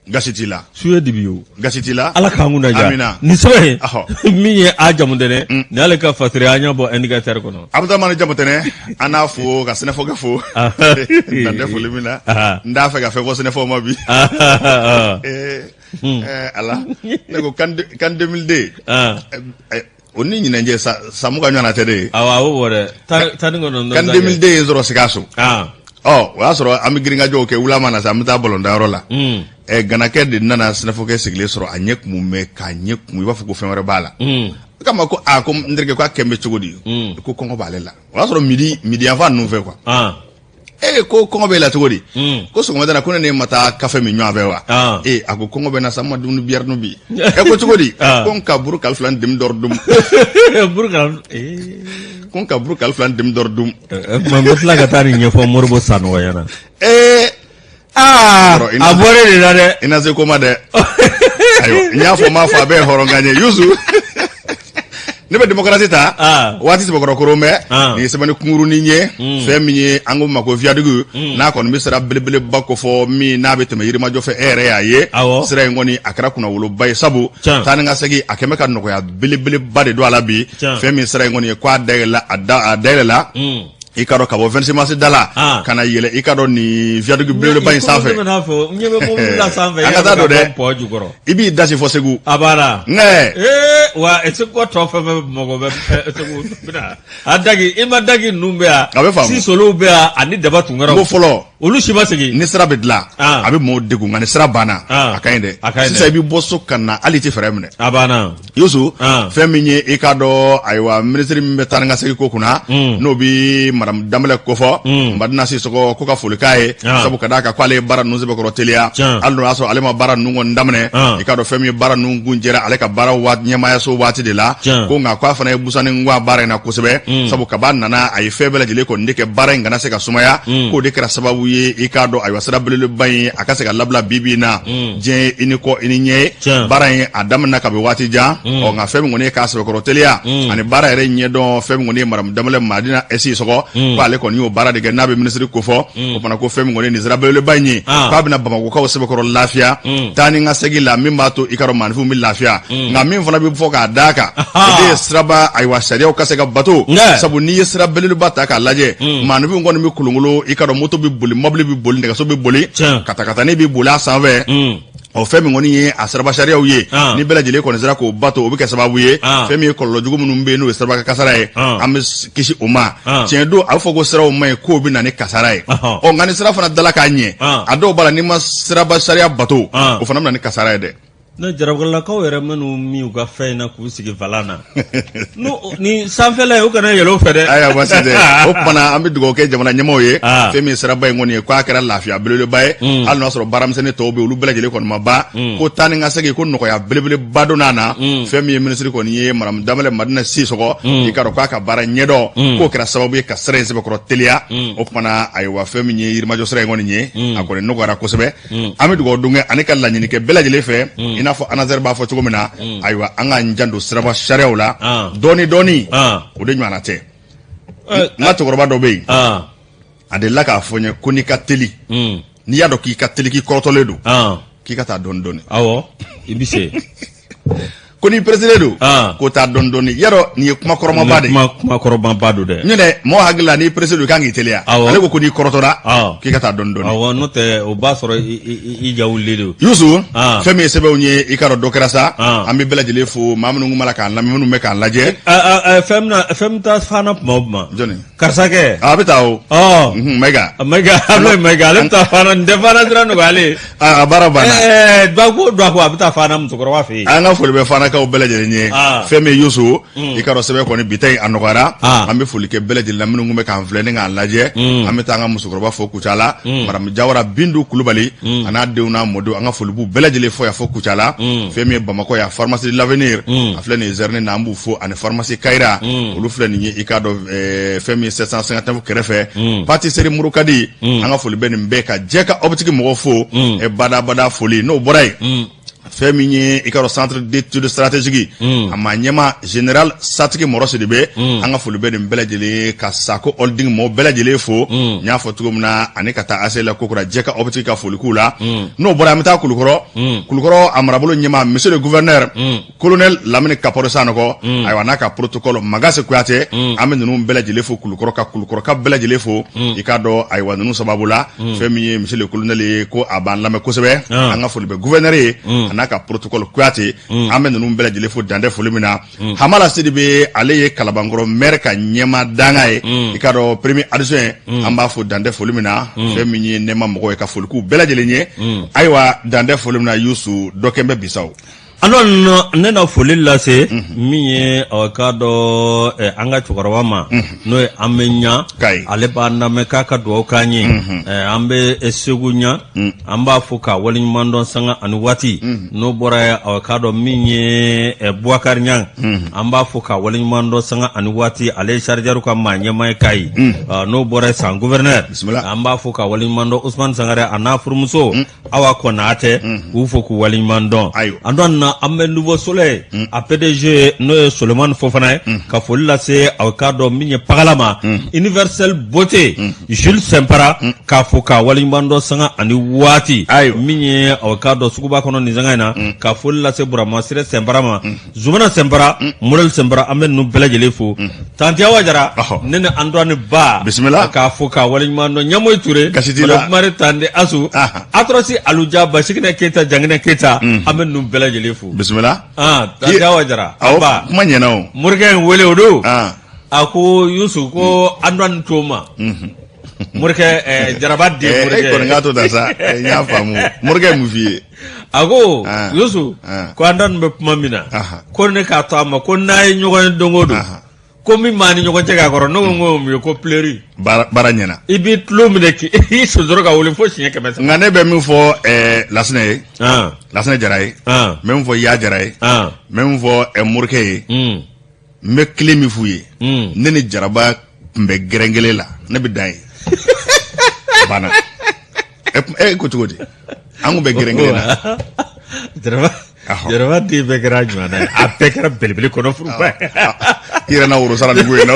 gasi t'i la su ye dibi o gasi t'i la ala k'an kunna diya amina nin sɛbɛn in Ahɔ. min ye a jamutɛnɛ nin y'ale ka fasiri an y'a bɔ indicateur kɔnɔ Abudramani Jamutɛnɛ an n'a fo ka sɛnɛfɔkɛ fo dan tɛ foli min na n t'a fɛ ka fɛn fɔ sɛnɛfɔw ma bi Ala ne ko CAN 2002 o ni ɲinan cɛ san 20 ɲɔgɔnna tɛ de ye awɔ a b'o bɔ dɛ 19 CAN 2002 ye n sɔrɔ Sikaso ɔ o y'a sɔrɔ an bɛ girinkajɔw kɛ wula mana se an bɛ taa balɔntanyɔrɔ la ɛ ganakɛ de nana sɛnɛfɔkɛ sigilen sɔrɔ a ɲɛ kumu mɛ k'a ɲɛ kumu i b'a fɔ ko fɛn wɛrɛ b'a la o kama ko aa ko n terikɛ k'a kɛn bɛ cogo di ko kɔngɔ b'ale la o y'a sɔrɔ midi midi yanfan ninnu fɛ quoi ee ko kɔngɔ b'e la cogo di ko sɔgɔmada na ko ne ne ma taa kafe min ɲɔgɔn fɛ wa ee a ko kɔngɔ bɛ n na sa n ma dumuni biyɛri dun bi ɛ ko cogo di ko n ka buru kali fila ni demi dɔrɔ dun ko n ka buru kali fila ni demi dɔrɔ dun tuma n bɛ tila ka taa nin ɲɛfɔ Moribo Sanɔgɔ ɲɛna ee aa a bɔra de la dɛ i na se ko ma dɛ ayiwa n y'a fɔ n m'a fɔ a bɛɛ ye hɔrɔnkan ye Yusu ne bɛ démocratie ta ah. waati sɛbɛkɔrɔ koron bɛ ah. nin ye sɛbɛnni kunkurunin ye fɛn min ye an ko ma ko viaduc n'a kɔni bɛ sira belebeleba kofɔ min n'a bɛ tɛmɛ Yirimajɔ fɛ e yɛrɛ y'a ye sira in kɔni a kɛra kunnawoloba ye sabu taa ni ka segin a kɛmɛ ka nɔgɔya belebeleba de don a la bi fɛn min sira in kɔni ye k'a dayɛlɛla a dayɛlɛla i ka dɔn ka bɔ 26 mars da la ah. ka na yɛlɛ i ka dɔn nin viaduc belebeleba in sanfɛ an ka taa don dɛ i b'i da se fɔ Segu a banna nka ee wa Segu tɔ fɛn fɛn Bamakɔ bɛ Segu a dagi i ma dagi ninnu bɛ yan a bɛ faamu sisolow bɛ yan ani daba tunkaraw ko fɔlɔ olu si ma segin ni sira bɛ dilan ah. a bɛ mɔgɔw degun nka ni sira banna ah. a ka ɲi dɛ a ka ɲi dɛ sisan i bɛ bɔ so ka na hali i tɛ frein minɛ a banna Yusu ah. fɛn min ye i k'a dɔn ayiwa minisiri min bɛ taa ni ka segin ko kunna n'o bi madamu Danbɛlɛ kofɔ Madina Sisɔkɔ ko ka foli k'a ye sabu ka d'a kan k'ale ye baara ninnu sɛbɛkɔrɔ teliya hali n'o y'a sɔrɔ ale ma baara ninnu kɔni daminɛ i k'a dɔn fɛn min ye baara ninnu kuncɛra ale ka baara ɲɛmaayaso waati de la ko nka k'a fana ye busanni ngwa baara in na kosɛbɛ sabu kab'a nana a ye fɛn bɛɛ lajɛlen kɔni de kɛ baara in kana se ka sumaya k'o de kɛra sababu ye i k'a dɔn ayiwa sira belebeleba in a ka se ka labila bi bi in na diɲɛ ye i ni kɔ i ni ɲɛ ye baara in a daminɛna kabi waati jan ɔ nka fɛn min kɔni ye k'a sɛbɛkɔrɔ teliya ani baara yɛrɛ ɲɛdɔn fɛn min kɔni ye madamu Danbɛlɛ Madina Sisɔkɔ k'ale kɔni y'o baara de kɛ n'a bɛ minisiri kofɔ o fana ko fɛn min kɔni ye nin sira belebeleba in ye k'a bɛna Bamakɔkaw sɛbɛkɔrɔ lafiya taa ni ka segin la min b'a to i ka dɔn maaninfinw bɛ lafiya nka min fana bɛ fɔ k'a d'a kan o de ye siraba ayiwa sariyaw ka se ka bato sabu n'i ye sira belebeleba ta k'a lajɛ maaninfinw kɔni bɛ kolonkolon i ka dɔn moto bɛ boli mɔbili bɛ boli nɛgɛso bɛ boli katakatanin bɛ boli a sanfɛ ɔ fɛn min kɔni ye a siraba sariyaw ye ni bɛɛ lajɛlen kɔni sera k'o bato o bɛ kɛ sababu ye fɛn min ye kɔlɔlɔ jugu minnu bɛ yen n'o ye siraba kasara ye an bɛ kisi o ma tiɲɛ don a bɛ fɔ ko siraw man ɲi k'o bɛ na ni kasara ye ɔ nka ni sira fana dala k'a ɲɛ a dɔw b'a la n'i ma siraba sariya bato o fana bɛ na ni kasara ye dɛ Ne jaralakaw yɛrɛ minnu min u ka fɛn in na k'u sigi falan na ni sanfɛla ye u kana yɛlɛ o fɛ dɛ ayiwa baasi tɛ o tuma na an bɛ dugawu kɛ jamana ɲɛmaaw ye fɛn min siraba in kɔni ye k'a kɛra lafiya belebeleba ye hali n'a sɔrɔ baaramisɛnnin tɔw bɛ olu bɛɛ lajɛlen kɔni ma ban ko taa ni ka segin ko nɔgɔya belebeleba donna na fɛn min ye minisiri kɔni ye madamu Danbɛlɛ Madina Sisɔkɔ i k'a dɔn k'a ka baara ɲɛdɔn k'o kɛra sababu ye ka sira in sɛbɛkɔrɔ teliya o tuma na ayiwa fɛn min ye Yirimajɔ sira in kɔni ye a kɔni nɔgɔyara kosɛbɛ an bɛ dugawu don kɛ ani ka laɲini kɛ bɛɛ lajɛlen fɛ i n'a fɔ ANASER b'a fɔ cogo min na ayiwa an k'an janto siraba sariyaw la dɔɔni dɔɔni o de ɲɔgɔnna tɛ n ka cɛkɔrɔba dɔ bɛ yen a delila k'a fɔ n ye ko n'i ka teli n'i y'a dɔn k'i ka teli k'i kɔrɔtɔlen don k'i ka taa dɔɔni dɔɔni awɔ i bɛ se ko n'i pereselen don ko taa dɔɔni dɔɔni yarɔ nin ye kuma kɔrɔmaba de ye kuma kɔrɔmaba don dɛ n'o tɛ mɔgɔ hakili la n'i pereselen don i kan k'i teliya ale ko ko n'i kɔrɔtɔra k'i ka taa dɔɔni dɔɔni awɔ n'o tɛ o b'a sɔrɔ i ja wulilen don Yusu fɛn min ye sɛbɛnw ye i k'a dɔn dɔ kɛra sa an bɛ bɛɛ lajɛlen fo maa minnu b'a la k'an lamɛn minnu bɛ k'an lajɛ fɛn fɛn bɛ taa Fana tuma o tuma jɔnni karisa kɛ a bɛ taa o Mayiga Mayiga Mayiga ale bɛ taa Fana nin tɛ Fana sira nɔgɔyalen a baara banna ɛɛ dɔgɔkun o dɔgɔkun a bɛ taa Fana musokɔrɔba fɛ yen an ka foli bɛ Fana Jawarakaw bɛɛ lajɛlen ye. Fɛn min ye Yusu, i k'a dɔn sɛbɛn kɔni bi ta in a nɔgɔyara. An bɛ foli kɛ bɛɛ lajɛlen la minnu tun bɛ k'an filɛ ni k'an lajɛ. An bɛ taa an ka musokɔrɔba fo Kucala, madame Jawara Bintu Kulubali, a n'a denw n'a mɔdenw, an ka foli b'u bɛɛ lajɛlen fo yan fo Kucala. Fɛn min ye Bamakɔ yan, pharmacie de l'avenir, a filɛ nin ye Zɛrɛni na, an b'u fo, ani pharmacie Kayira, olu filɛ nin ye, i k'a dɔn fɛn min ye 759 kɛrɛfɛ, pâtisserie Murukadi, an ka foli bɛ nin bɛɛ ka jɛ ka optique mɔgɔw fo, badabada foli. N'o bɔra yen, fɛn min ye i k'a dɔn centre d'études stratégiques, a maa ɲɛmaa général Satigi Mɔrɔ Sidibe, an ka foli bɛ nin bɛɛ lajɛlen ye, ka Sako Holding mɔgɔw bɛɛ lajɛlen fo, n y'a fɔ cogo min na, ani ka taa ACI la kokura, jɛ ka optique ka foli k'u la. N'o bɔra, an bɛ taa Kulukɔrɔ. Kulukɔrɔ a marabolo ɲɛmaa, monsieur le gouverneur colonel Lamini Kapɔrɔ Sanɔgɔ, ayiwa, n'a ka protocole Magase Kuyate, an bɛ ninnu bɛɛ lajɛlen fo Kulukɔrɔ, ka Kulukɔrɔ ka bɛɛ lajɛlen fo. I k'a dɔn, ayiwa, ninnu sababu la, fɛn min ye monsieur le colonel ye, ko a b'an lamɛn kosɛbɛ. An ka foli bɛ gouverneur ye, a n'a ka protocole Kuyate. An bɛ ninnu bɛɛ lajɛlen fo dantɛ foli min na. Hamala Sidibe, ale ye Kalabankɔrɔ maire ka ɲɛmaa danga ye, i k'a dɔn premier adjoint, an b'a fo dantɛ foli min na. Fɛn min ye nɛma mɔgɔw ye, ka foli k'u bɛɛ lajɛlen ye. Ayiwa, dantɛ foli min na, Yusu, dɔ kɛ bɛ bisaw. An ne na foli lase min ye, a k'a dɔn an ka cɛkɔrɔba ma, n'o ye an bɛ ɲa, ale b'an lamɛn, k'a ka dugawu k'an ye. An bɛ Segu ɲa, an b'a fo k'a waleɲuman dɔn sanga ani waati. N'o bɔra yen, a k'a dɔn min ye Bubakari ɲa, an b'a fo k'a waleɲuman dɔn sanga ani waati, ale ye chargeur ka maa ɲɛmaa ye Kayi. N'o bɔra yen, san gouverneur, an b'a fo k'a waleɲuman dɔn, Usumani Sangare a n'a furumuso Awa Kɔnatɛ, k'u fo k'u waleɲuman dɔn. An dɔn na, an bɛ Nouveau Soleil, a PDG n'o ye Solomani Fofana ye, ka foli lase aw k'a dɔn min ye Pagala ma, Universel Beauté, Jules Sɛnpara, k'a fo k'a waleɲuman dɔn sanga ani waati. Min ye aw k'a dɔn suguba kɔnɔ nin sanga in na, ka foli lase Burama Sire Sɛnpara ma, Zumana Sɛnpara, Morel Sɛnpara, an bɛ ninnu bɛɛ lajɛlen fo. Tanti Awa Jara, ne ni Antoine Ba, bisimila, k'a fo k'a waleɲuman dɔn. Ɲamoyi Ture, Kumari Tande Asu, Atrɔsi Aluja, Basiginɛ Keyita, Janginɛ Keyita, an bɛ ninnu bɛɛ lajɛlen fo. Bisimila. Tanti Awa Jara. Awɔ, kuma ɲɛna o. Morikɛ in wele o don. A ko Yusu, ko Antoine to ma. Morikɛ Jaraba den morikɛ. E kɔni k'a to tan sa, n y'a faamu. Morikɛ ye mun f'i ye? A ko Yusu, ko Antoine bɛ kuma min na, ko ne k'a to a ma, ko n'a ye ɲɔgɔn ye don o don, ko min b'a ni ɲɔgɔn cɛ k'a kɔrɔ. Ne ko n ko mun ye? Ko pileri. Baara ɲɛna. I b'i tulo minɛ k'i sonsoro ka wuli fo siɲɛ 300. Nka ne bɛ min fɔ Lasinɛ ye, Lasinɛ Jara ye, n bɛ min fɔ Ya Jara ye, n bɛ min fɔ morikɛ ye, n bɛ kelen min f'u ye, ne ni Jaraba tun bɛ gɛrɛn kelen la, ne bɛ dan yen, banna. E ko cogo di? An tun bɛ gɛrɛn kelen na. Jaraba den bɛɛ kɛra ɲɔgɔn ye, a bɛɛ kɛra belebele kɔnɔ furuba ye. I yɛrɛ na woro sara dugu in na.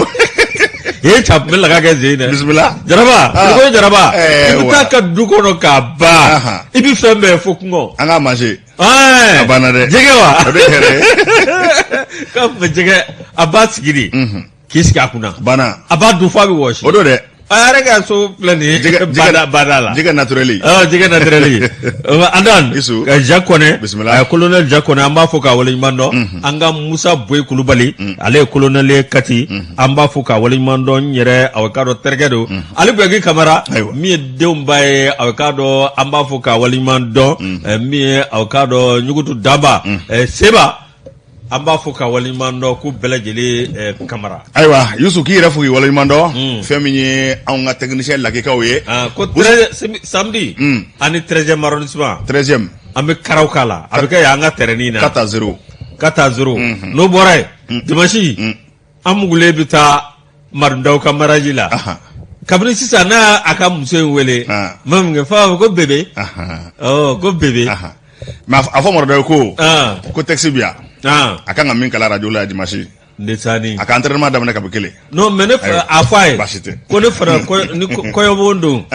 E ca tun bɛ laga kɛ zen dɛ. Bisimila. Jaraba, ko Jaraba, i bɛ taa ka du kɔnɔ k'a ban, i bɛ fɛn bɛɛ fo kungo. An ka manger. A banna dɛ. Jɛgɛ wa? O de hɛrɛ ye. K'a fɔ jɛgɛ, a b'a sigi de. K'i sigi a kunna. Banna. A b'a dun fo a bɛ wɔsi. O don dɛ. A yɛrɛ ka so filɛ nin ye. Jɛgɛ bada bada la. Jɛgɛ naturel. Jɛgɛ naturel. Antoine. Isu. Ka Jacques Kɔnɛ. Bisimila. Colonel Jacques Kɔnɛ, an b'a fo k'a waleɲuman dɔn. An ka Musa Boyi Kulubali, ale ye colonel ye Kati. An b'a fo k'a waleɲuman dɔn. N yɛrɛ, aw k'a dɔn terikɛ don. Ale Buyaki Kamara, min ye denw ba ye, aw k'a dɔn an b'a fo k'a waleɲuman dɔn. Min ye aw k'a dɔn Ɲugutu Danba, Seba, an b'a fo k'a waleɲuman dɔn, k'u bɛɛ lajɛlen Kamara. Ayiwa Yusu, k'i yɛrɛ fo k'i waleɲuman dɔn. Fɛn min ye anw ka technicien lakikaw ye. Ko samedi ani 13e arrondissement. 13e. An bɛ karaw k'a la, a bɛ kɛ yan an ka terrain na. 4-0. 4-0. N'o bɔra yen, dimanche, an mugulen bɛ taa Marindaw ka mariage la. Kabini sisan n'a a ka muso in wele, ma min kɛ f'a b'a fɔ ko bébé, ko bébé. Mais a fɔ Mɔrɔdɔ ye ko texte bi yan, a kan ka min kalan radio la dimanche. Ndesani. A ka entraînement daminɛ kabi kelen. Non, mais ne a fɔ a ye. Baasi tɛ. Ko ne fana ko ni kɔɲɔbon don.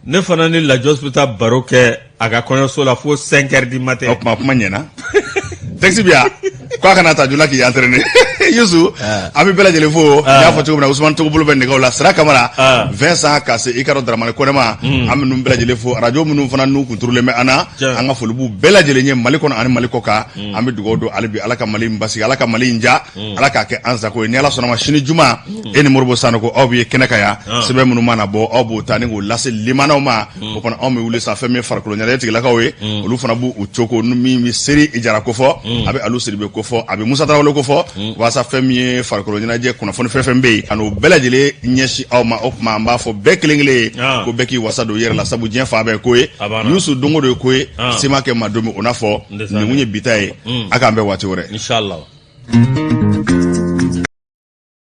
Ne fana ni Lajɔs bɛ taa baro kɛ a ka kɔɲɔso la fo 5 heures du matin. O tuma kuma ɲɛna. Texte bi yan. K'a kana taa joona k'i entraîner. Yusu, an bɛ bɛɛ lajɛlen fo. N y'a fɔ cogo min na, Usumani Togo bolo bɛ nɛgɛw la, Sira Kamara, Vincent, ka se i ka dɔn Daramani Kɔnɛ ma. An bɛ ninnu bɛɛ lajɛlen fo. Arajo minnu fana n'u kun turulen bɛ an na, an ka foli b'u bɛɛ lajɛlen ye Mali kɔnɔ ani Mali kɔ kan. An bɛ dugawu don hali bi, Ala ka Mali in basigi, Ala ka Mali in ja, Ala k'a kɛ an sago ye. Ni Ala sɔnna ma, sini juma, e ni Moribo Sanoko, aw bɛ ye kɛnɛ kan yan. Sɛbɛn minnu mana bɔ, aw b'o ta ni k'o lase limanaw ma. O fana, anw bɛ wuli sa, fɛn min ye farikolo ɲɛnajɛ tigilakaw ye, olu fana b'u coko ni min bɛ Seri Jara kofɔ, a bɛ Alu Sidibe kofɔ, a bɛ Musa Tarawele kofɔ, walasa fɛn min ye farikolo ɲɛnajɛ kunnafoni fɛn fɛn bɛ yen, ka n'o bɛɛ lajɛlen ɲɛsin aw ma. O tuma, an b'a fɔ bɛɛ kelen kelen ye ko bɛɛ k'i wasa don i yɛrɛ la, sabu diɲɛ fan bɛɛ ko ye Yusu, don o don ye ko ye, se ma kɛ maa don min o n'a fɔ. Nin kun ye bi ta ye. A k'an bɛn waati wɛrɛ. Inshallah.